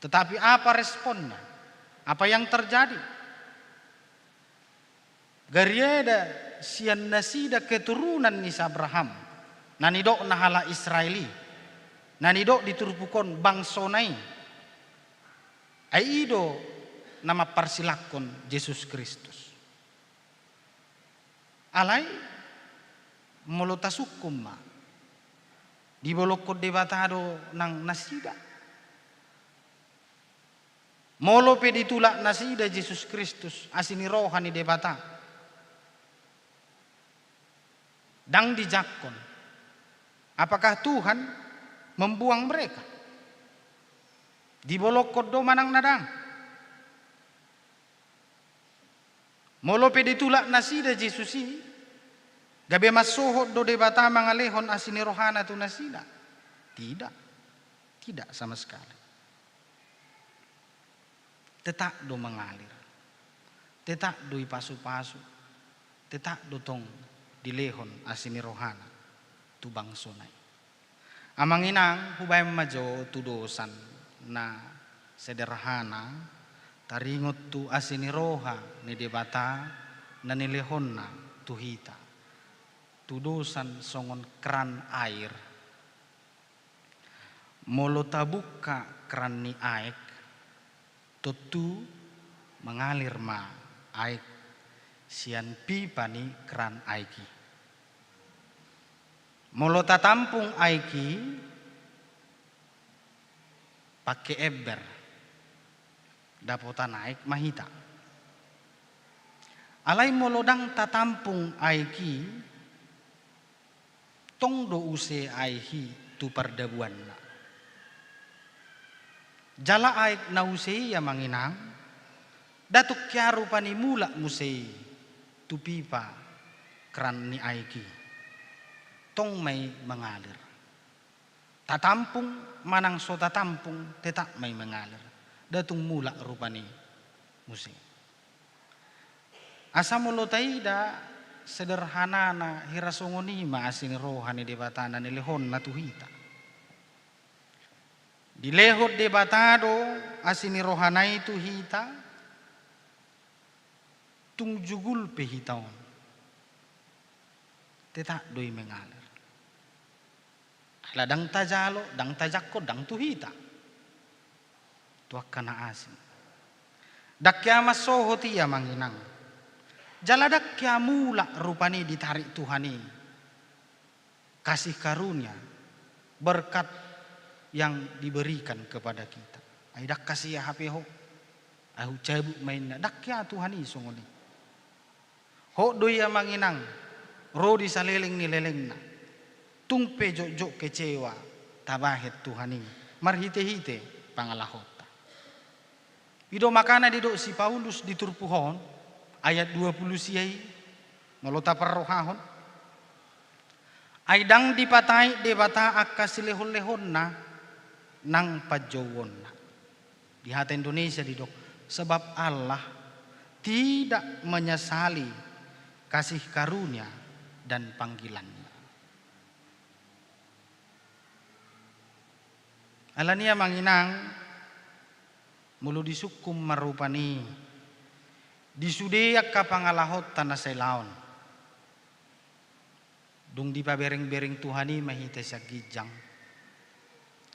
Tetapi apa responnya? Apa yang terjadi? Gariada sian nasida keturunan ni si Abraham, na nidokna halak Israel i, na nidok di turpuk on bangsona i. Ai i do na mamparsilakkon Jesus Kristus. Alai molo tasungkun ma, dibolongkon Debata do nang nasida? Molo pe ditulak nasida Jesus Kristus, asi ni roha ni Debata, ndang dijangkon, apakah Tuhan membuang mereka? Dibolongkon do manang na ndang? Molo pe ditulak nasida Jesus i, gabe mansohot do Debata mangalehon asi ni rohana tu nasida? Tidak. Tidak sama sekali. Tetap do mangalir. Tetap do ipasu-pasu. Tetap do tong dilehon asi ni rohana tu bangsona i. Amang inang, hubaen ma jo tudosan na sederhana, taringot tu asi ni roha ni Debata na nilehonna tu hita. Tudosan songon kran air. Molo tabungka kran ni aek, tontu mangalir ma aek sian pipa ni kran aek i. Molo tatampung aek i, pake ember, dapotan aek ma hita. Alai molo ndang tatampung aek i, tong do use aek i tu pardabuanna. Jala aek na use i, amang inang, nda tung hea rupani mulak muse i tu pipa kran ni aek i. Tong ma i mangalir. Tatampung manang so tatampung, tetap ma i mangalir. Nda tung mulak rupani muse. Asa molo taida sederhanana, hira songon i ma asi ni roha ni Debata na nilehonna tu hita. Dilehon Debata do asi ni rohana i tu hita, tung jugul pe hita on, tetap do i mengalir. Ala ndang tajalo, ndang tajangkon, ndang tu hita, tu angka na asing. Ndang hea mansohot i, amang inang. Jala ndang hea mulak rupani ditarik Tuhan i kasih karunia, berkat yang diberikan kepada kita. Ai ndang hasea hape ho, ai hucabut ma inna, ndang hea Tuhan i songon i. Hot do i, amang inang, ro di saleleng ni lelengna. Tung pe jotjot kecewa tabahen Tuhan i marhitehite pangalahonta. I do makana didok si Paulus di turpuk on, ayat dua pulu sia i, molo taparrohahon. Ai ndang dipatait Debata angka silehonlehonna nang panjouonna. Di hata Indonesia didok, sebab Allah tidak menyesali kasih karunia dan panggilannya. Alani i, amang inang, molo disungkun ma rupani, di sude angka pangalahonta na sai laon, dung dipaberengbereng Tuhan i ma hita sian ginjang.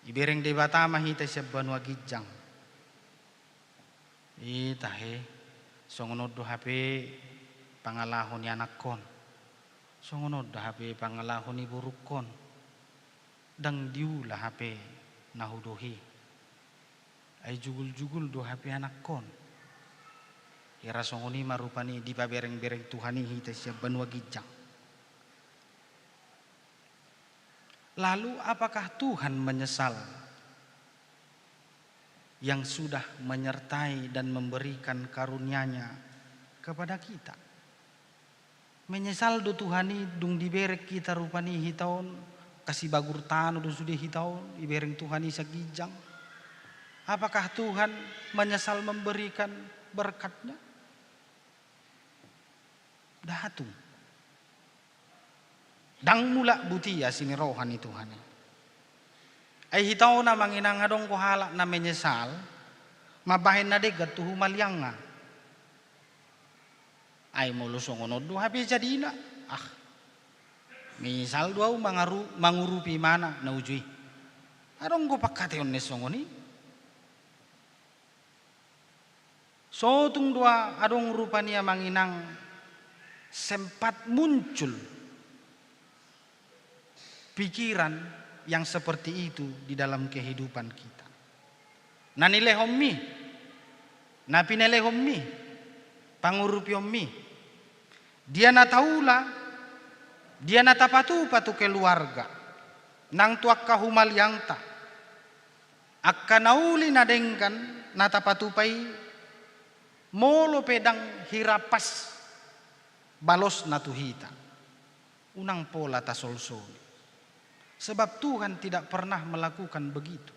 Ibereng Debata ma hita sian banua ginjang. I tahe, songon on do hape pangalaho ni anakkon. Songon on do hape pangalaho ni borungkon. Ndang diula hape na hudok i. Ai juguljugul do hape anakkon. Hira songon i ma rupani dipaberengbereng Tuhan i hita sian banua ginjang. Lalu, apakah Tuhan menyesal yang sudah menyertai dan memberikan karunia-Nya kepada kita? Menyesal do Tuhan i dung dibereng hita rupani hita on, kasi bagur tano do sude hita on, ibereng Tuhan i sian ginjang? Apakah Tuhan menyesal memberikan berkat-Nya? Ndang tung. Ndang mulak buti asi ni roha ni Tuhan i. Ai hita on, amang inang, adong do halak na menyesal mambahen na denggan tu humaliangna. Ai molo songon on do hape jadina, ah, menyesal do ahu mangaru-, mangurupi ibana na uju i. Adong do pangkataion na songon i. Sotung do adong rupani, amang inang, sempat muncul pikiran yang seperti itu di dalam kehidupan kita. Na nilehonmi, na pinelehonmi, pangurupionmi, dia na taula, dia na tapatupa tu keluarga, nang tu angka humaliangta, angka na uli na denggan na tapatupa i, molo pe ndang hira pas balosna tu hita, unang pola tasolsoli. Sebab Tuhan tidak pernah melakukan begitu.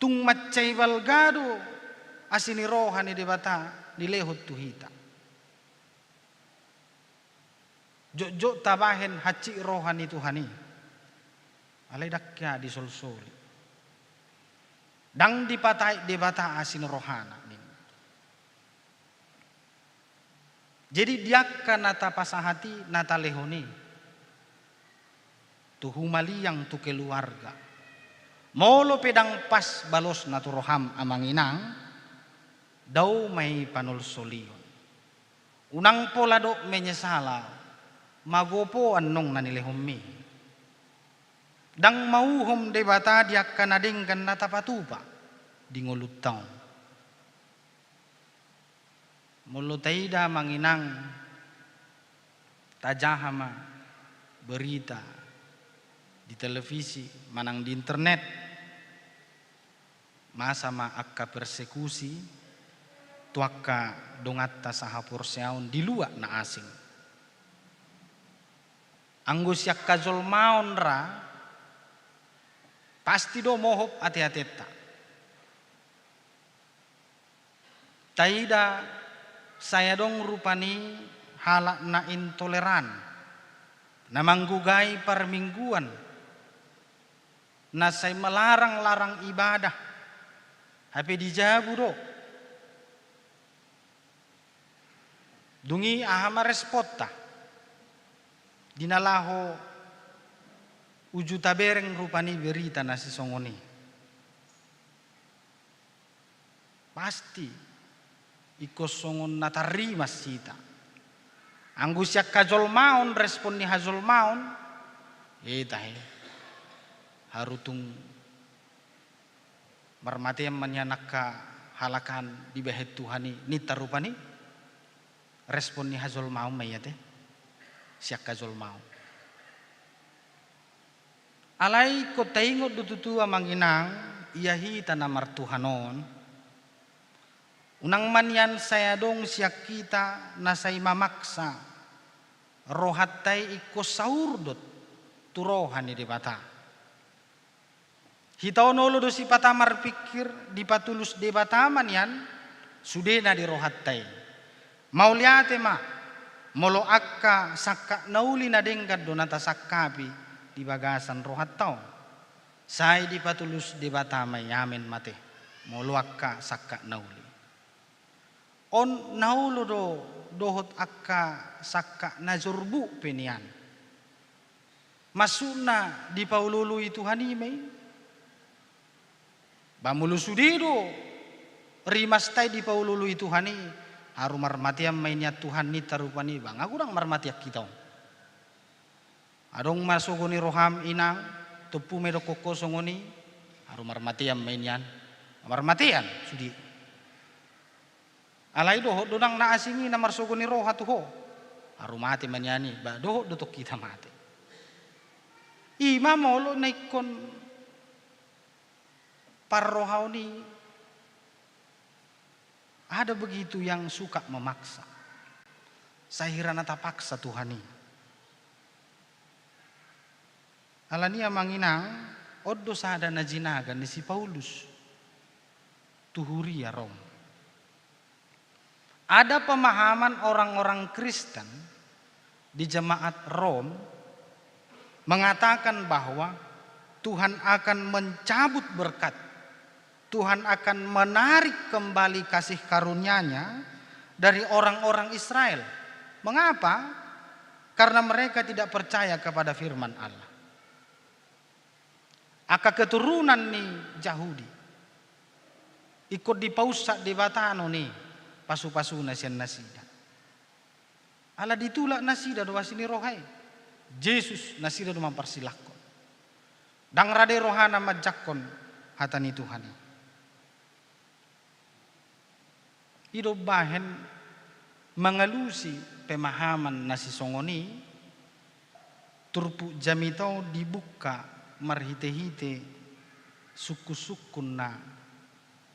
Tung mansai balga do asi ni roha ni Debata nilehon tu hita. Jotjot tabahen hansit roha ni Tuhan i, alai ndang hea disolsoli. Ndang dipatait Debata asi ni rohana, ninna. Jadi, di angka na tapasahat i, na talehon i tu humaliang, tu keluarga, molo pe ndang pas balosna tu roham, amang inang, dao ma i panolsolion. Unang pola dok menyesal ahu, magopo annon na nilehonmi. Ndang mauhom Debata di angka na denggan na tapatupa di ngolunta on. Molo taida, amang inang, tajaha ma berita di televisi manang di internet, masa ma angka persekusi tu angka donganta sahaporseaon di luat na asing. Anggo sian hajolmaon ra, pasti do mohop ateatenta. Taida, sai adong rupani halak na intoleran, na manggogai parmingguan, na sai melarang-larang ibadah, hape di jabu do. Dung i aha ma responta? Di na laho uju tabereng rupani berita na sisongon i. Pasti ingkon songon na tarrimas hita. Anggo sian hajolmaon, respon ni hajolmaon, e tahe, haru tung marmatean ma nian angka halak an dibahen Tuhan i, ninta rupani. Respon ni hajolmaon ma i ate, sian hajolmaon. Alai ingkon taingot do tutu, amang inang, ia hita na martuhan on, unang ma nian sai adong sian hita na sai mamaksa rohanta i ingkon saurdot tu roha ni Debata. Hita on olo do sipata marpingkir, dipatulus Debata ma nian sudena di rohanta i. Mauliate ma molo angka sangkap na uli na denggan do na tasangkapi di bagasan rohanta on. Sai dipatulus Debata ma i, amen ma ate, molo angka sangkap na uli. On na olo do dohot angka sangkap na jorbut pe nian. Maksudna dipaolooloi Tuhan i ma i. Ba molo sude do rimasta i dipaolooloi Tuhan i, haru marmatean ma i nian Tuhan, ninta rupani, ba nga godang marmatean hita on. Adong ma sogo ni roham inang, tompu ma idokkon ho songon i, haru marmatean ma i nian. Marmatean sude. Alai dohot do nang na asing i na marsogo ni roha tu ho. Haru mate ma nian i, ba dohot do tong hita mate. I ma molo na ingkon parrohaon i, ada begitu yang suka memaksa. Sai hira na tapaksa Tuhan i. Alani i, amang inang, on do sada na jinaga ni si Paulus tu huria Rom. Ada pemahaman orang-orang Kristen di jemaat Rom mengatakan bahwa Tuhan akan mencabut berkat, Tuhan akan menarik kembali kasih karunia-Nya dari orang-orang Israel. Mengapa? Karena mereka tidak percaya kepada firman Allah. Angka keturunan ni Jahudi ingkon dipaunsak Debata non i pasu-pasuna sian nasida. Ala ditulak nasida do asi ni roha i. Jesus nasida do mamparsilangkon. Ndang rade rohana manjangkon hata ni Tuhan i. I do umbahen mangalusi pemahaman na sisongon i, turpuk jamita on dibuka marhite-hite sungkun-sungkun na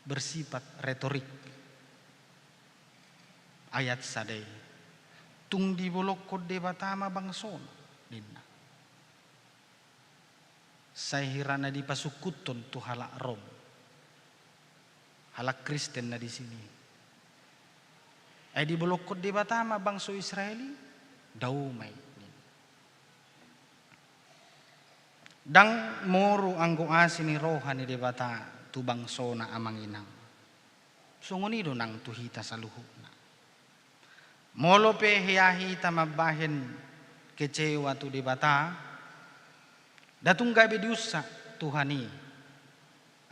bersifat retorik. Ayat sada i, tung dibolongkon Debata ma bangsona, ninna. Sai hira na dipasungkunhon tu halak Rom, halak Kristen na di sini. Ai dibolongkon Debata ma bangso Israel i? Dao ma i, ninna. Ndang moru anggo asi ni roha ni Debata tu bangsona, amang inang. Songon i do nang tu hita saluhutna. Molo pe hea hita mambahen kecewa tu Debata, nda tung gabe diunsak Tuhan i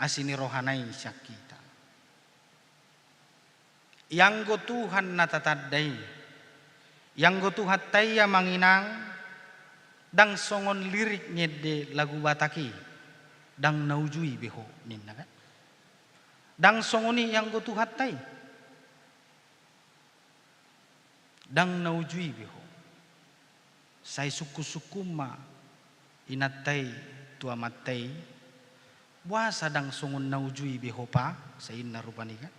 asi ni rohana i sian hita. Ianggo Tuhan na tatanda i, ianggo Tuhanta i, amang inang, ndang songon lirik ni ende lagu Batak i, ndang na uju i be ho, ninna kan. Ndang songon i ianggo Tuhanta i. Ndang na uju i be ho. Sai sungkun-sungkun ma inanta i tu amanta i. Boasa ndang songon na uju i be ho, Pa? Sai ninna rupani kan.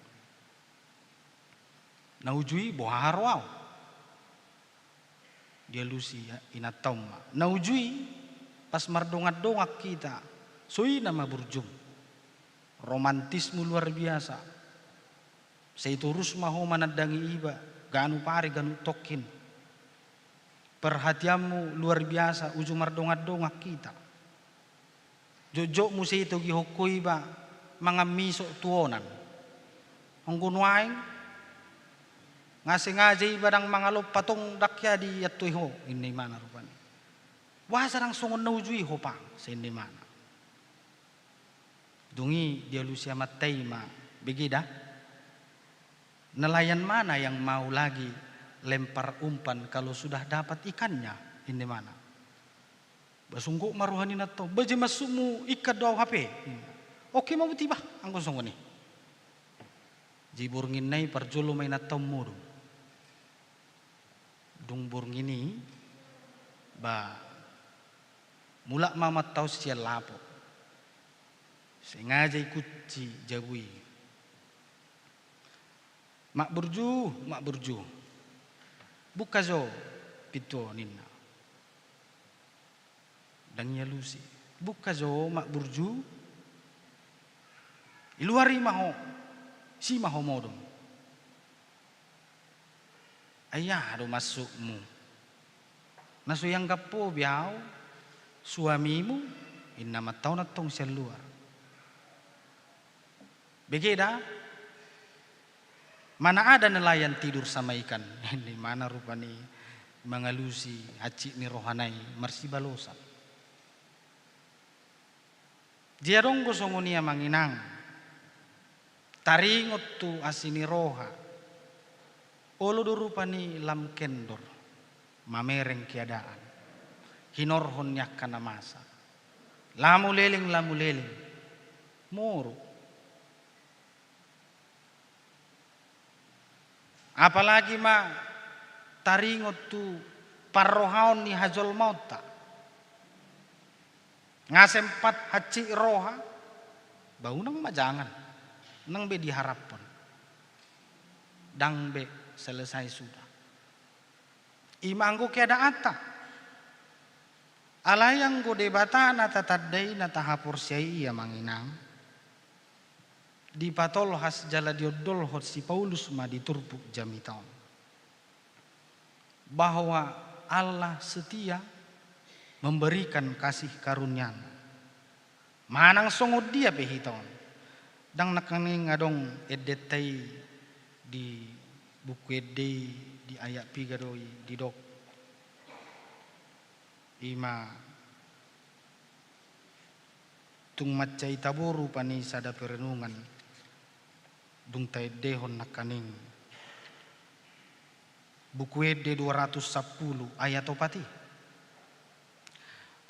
Na uju i boha ro au? Dialusi inanta on ma. Na uju i pas mardongan-dongan hita. So ina ma burjum. Romantismu luar biasa. Sai torus ma ho manandangi iba, ganup ari ganup tongkin. Perhatianmu luar biasa, uju mardongan-dongan hita. Jotjot muse itogihon ho iba mangan misok tu onan. Anggo nuaeng nga sengaja iba ndang mangalompa tong ndang hea diantoi ho, inna imana rupani. Boasa ndang songon na uju i ho pang, sai inna imana. Dung i dialusi amanta i ma, bege da, nelayan mana yang mau lagi lempar umpan kalau sudah dapat ikannya, inna imana. Ba sungkot ma roha ni inanta on, ba je maksudmu ikan do au hape. Oke ma buti bah anggo songon i. Jadi borngin na i parjolo ma inanta on modom. Dung borngin i, ba mulak ma amanta on sian lapo. Sengaja ikunci jabu i. Mak Burju, Mak Burju. Buka jo pintu on, inna. Ndang ialusi. Buka jo, Mak Burju. I luar i ma ho. Isi ma ho modom. Ai aha do maksudmu? Na so ianggap ho be au suamimu, inna amanta on antong sian luar. Bege da, mana ada nelayan tidur sama ikan. Inna imana rupani mangalusi hansit ni rohana i marsibalosan. Jadi adong do songon i amang inang, taringot tu asi ni roha. Olo do rupani lam kendor mamereng keadaan, hinorhon ni angka na masa. Lamu leleng, lamu leleng. Moru. Apalagi ma taringot tu parrohaon ni hajolmaonta. Nga sempat hansit roha, ba unang ma jangan, unang be diharaphon. Ndang be selesai sudah. I ma anggo keadaanta. Alai anggo Debata na tatandai, na tahaporseai i amang inang, dipatolhas jala diondolhon si Paulus ma di turpuk jamita on, bahwa Allah setia memberikan kasih karunia-Nya. Manang songon dia pe hita on. Ndang nangkaning adong endenta i di Buku Ende i, di ayat piga do i didok. I ma tung mansai taboru pani sada perenungan, dung taendehon nangkaning Buku Ende dua ratus sampulu ayat opat i.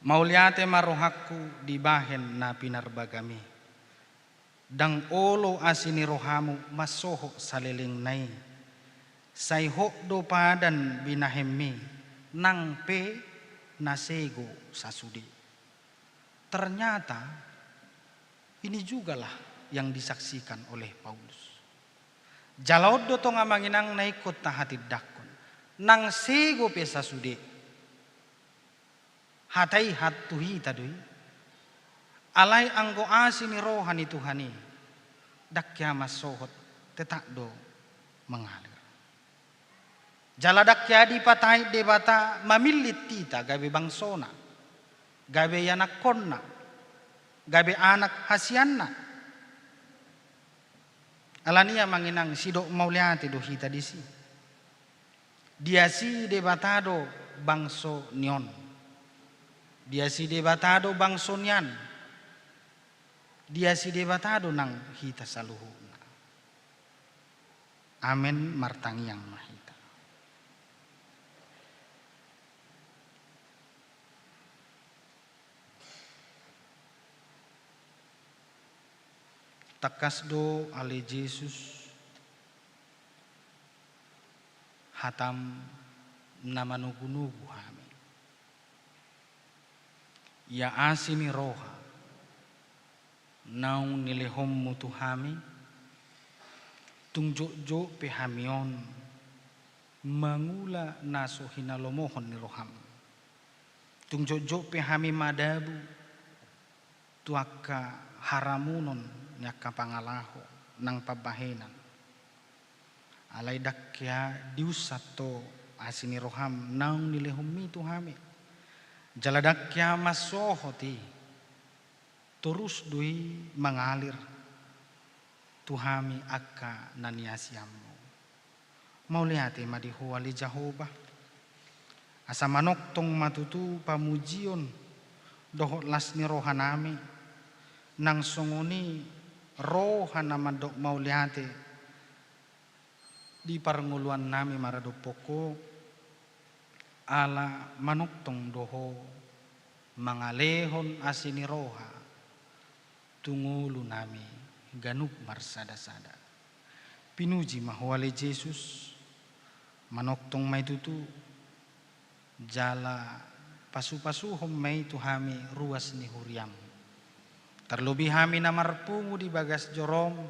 Mauliate ma rohangku dibahen na pinarbagam i. Ndang olo asi ni rohamu mansohot salelengna i. Sai hot do padan binahenmi, nang pe na sego sasude. Ternyata ini jugalah yang disaksikan oleh Paulus. Jala on do tong amang inang na ingkon tahatindangkon. Nang sego pe sasude. Hata i hat tu hita do i. Alai anggo asi ni roha ni Tuhan i, ndang hea mansohot, tetap do mengalir. Jala ndang hea dipatahit Debata mamillit hita gabe bangsona, gabe ianakhonna, gabe anak hasianna. Alani i amang inang, sidok mauliate do hita disi. Diasi Debata do bangso ni on. Diasi Debata do bangso nian. Diasi Debata do nang hita saluhutna. Amen, martangiang ma hita. Tangkas do ale Jesus, hatam na manogunogu hami. Ia asi ni roha naung nilehonmu tu hami, tung jotjot pe hami on mangula na so hinalomohon ni roham. Tung jotjot pe hami madabu tu angka haramunon ni angka pangalaho nang pambahenan. Alai ndang hea diunsat ho asi ni roham naung nilehonmi tu hami. Jala ndang hea mansohot i. torus do i mangalir tu hami angka na niasianmu. Mauliate ma di Ho ale Jahowa, asa manongtong ma tutu pamujion dohot las ni rohanami, nang songon i roha na mandok mauliate di parngoluannami maradophon Ho, ala manongtong do Ho mangalehon asi ni roha tu ngolunami ganup marsada-sada. Pinuji ma Ho ale Jesus, manongtong ma i tutu, jala pasu-pasuhon ma i tu hami ruas ni huriam. Tarlobi hami na marpungu di bagas jorom,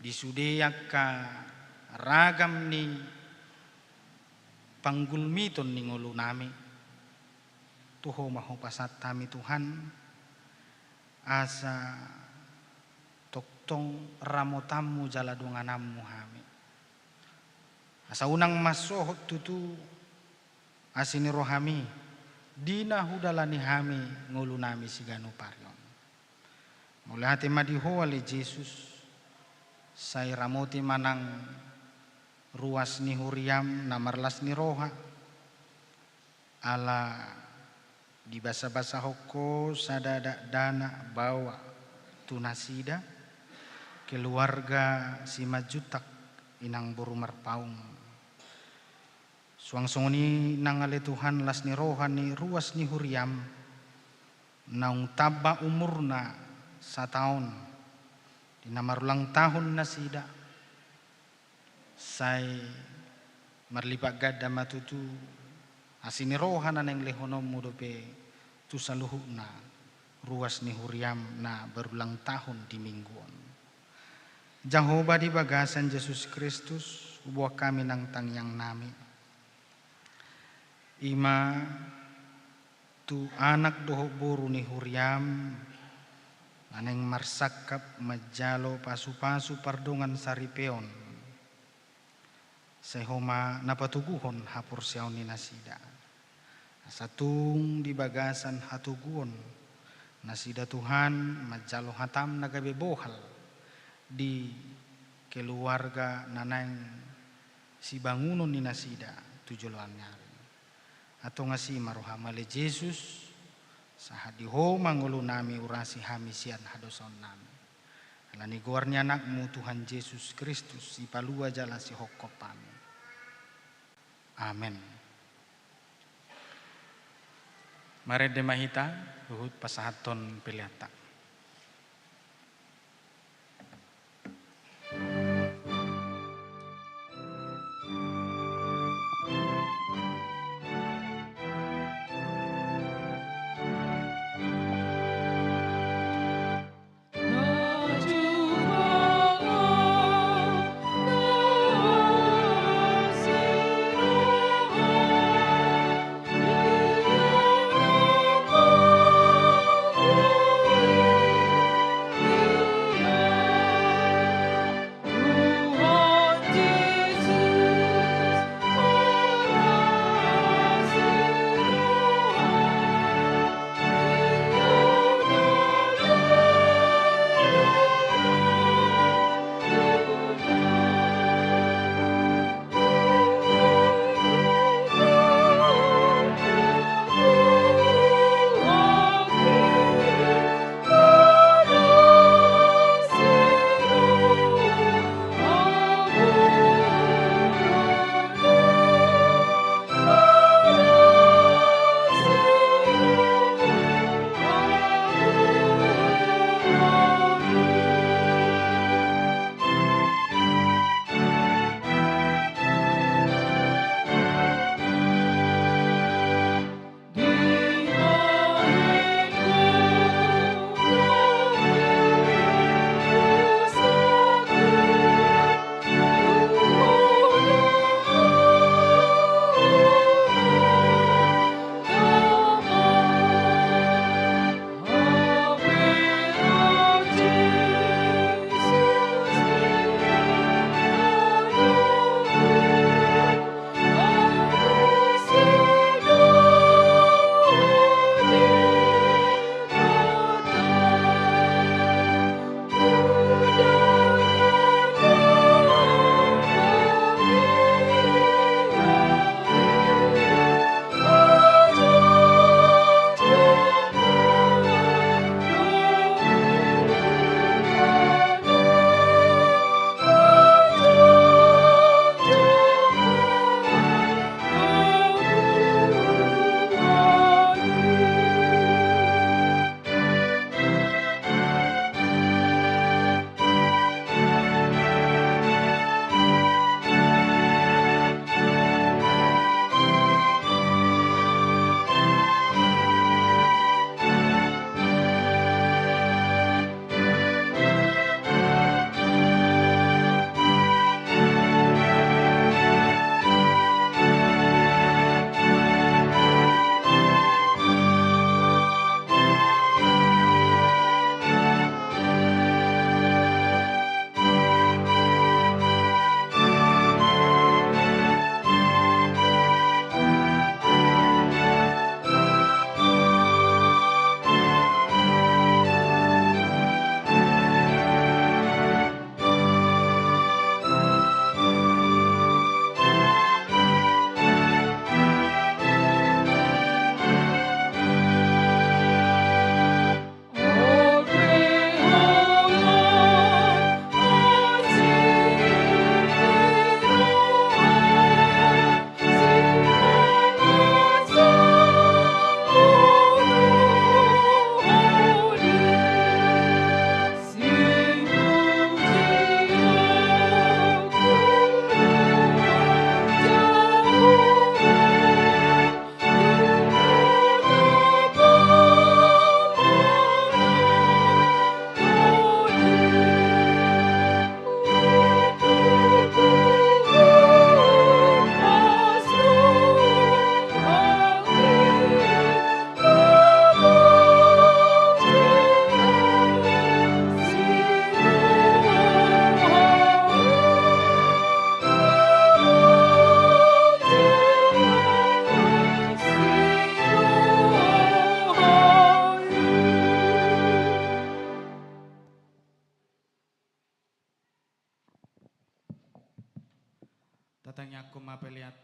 di sude angka ragam ni panggulmiton ni ngolunami. Tu Ho ma hupasahat hami Tuhan, asa tongtong ramotanmu jala dongananmu hami. Asa unang mansohot tutu asi ni rohami, di na hudalani hami ngolunami siganup ari on. Mauliate ma di Ho ale Jesus, sai ramoti ma nang ruas ni huriam na marlas ni roha, ala dibasa-basahon Ho sada dakdanak baoa tu nasida, keluarga Simanjuntak, inang boru Marpaung. Suang songon i nang ale Tuhan las ni roha ni ruas ni huriam, naung tamba umurna sataon, di na marulang tahun nasida, sai marlipat ganda ma tutu asi ni roha na naeng lehononmu dope tu saluhutna ruas ni huriam na barulang tahun di minggu on. Jahowa, di bagasan Jesus Kristus huboan hami nang tangiangnami, i ma tu anak dohot boru ni huriam na naeng marsangkap manjalo pasu-pasu pardongan saripeon. Sai Ho ma na patoguhon haporseaon ni nasida, asa tung di bagasan hatoguon nasida Tuhan manjalo hatam na gabe bohal di keluarga na naeng sibangunon ni nasida tu joloan ni ari. Antong asi ma roham ale Jesus, sahat di Ho ma ngolunami urasi hami sian hadosaonnami. Ala ni goar ni Anakmu Tuhan Jesus Kristus, Sipalua jala Sihophop hami. Amen. Marende ma hita, huhut pasahathon peleanta.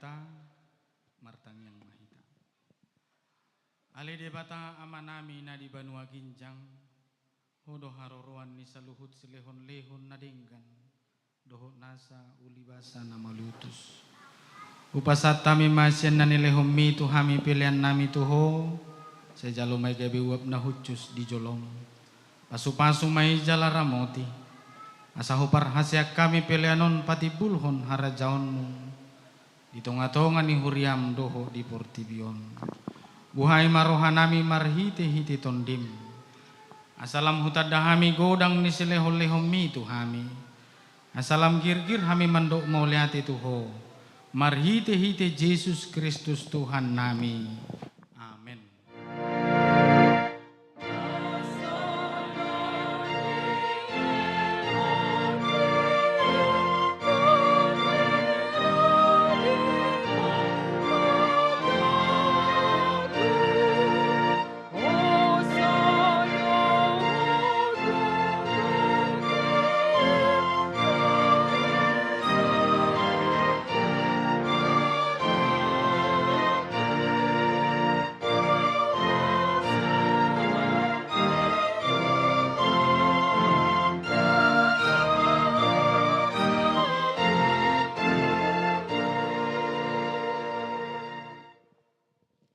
Ta martangiang ma hita. Ale Debata Amanami na di banua ginjang, Ho do haroroan ni saluhut silehonlehon na denggan dohot nasa ulibasa na malutus. Hupasahat hami ma sian na nilehonmi tu hami peleannami tu Ho, sai jalo ma i gabe uap na hushus di jolom. Pasupasu ma i jala ramoti, asa huparhaseang hami pelean on patimbulhon harajaonmu di tongatonga ni huriam dohot di portibi on. Buhai ma rohanami marhitehite Tondim, asa lam hutanda hami godang ni silehonlehonmi tu hami, asa lam girgir hami mandok mauliate tu Ho, marhitehite Jesus Kristus Tuhannami. Amen.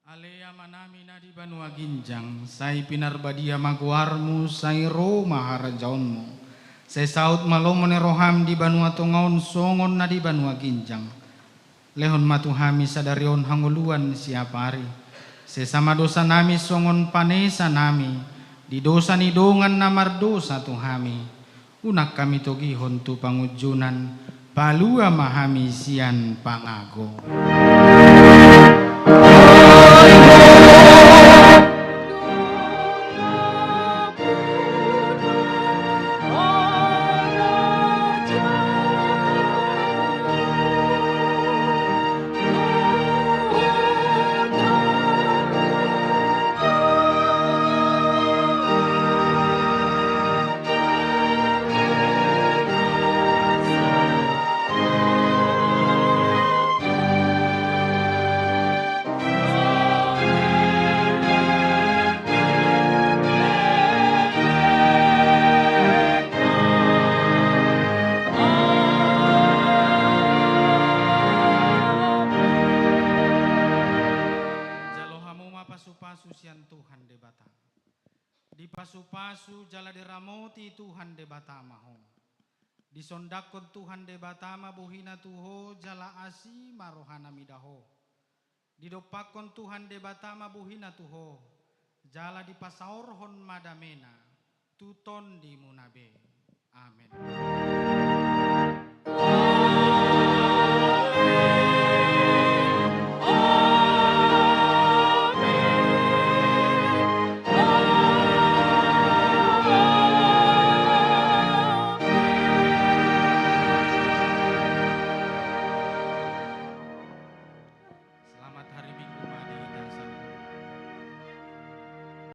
Ale Amanami na di banua ginjang, sai pinarbadia ma goarmu, sai ro ma harajaonmu, sai saut ma lomo ni roham di banua tonga on songon na di banua ginjang. Lehon ma tu hami sadari on hangoluan siapari. Sesa ma dosanami songon panesanami di dosa ni dongan na mardosa tu hami. Unang hami togihon tu pangunjunan, palua ma hami sian pangago. Jalo hamu ma pasupasu sian Tuhan Debata. Dipasupasu jala diramoti Tuhan Debata ma ho. Disondangkon Tuhan Debata ma bohina tu ho jala asi ma rohana mida ho. Didompakkon Tuhan Debata ma bohina tu ho, jala dipasaorhon ma damena tu tondimuna be. Amen.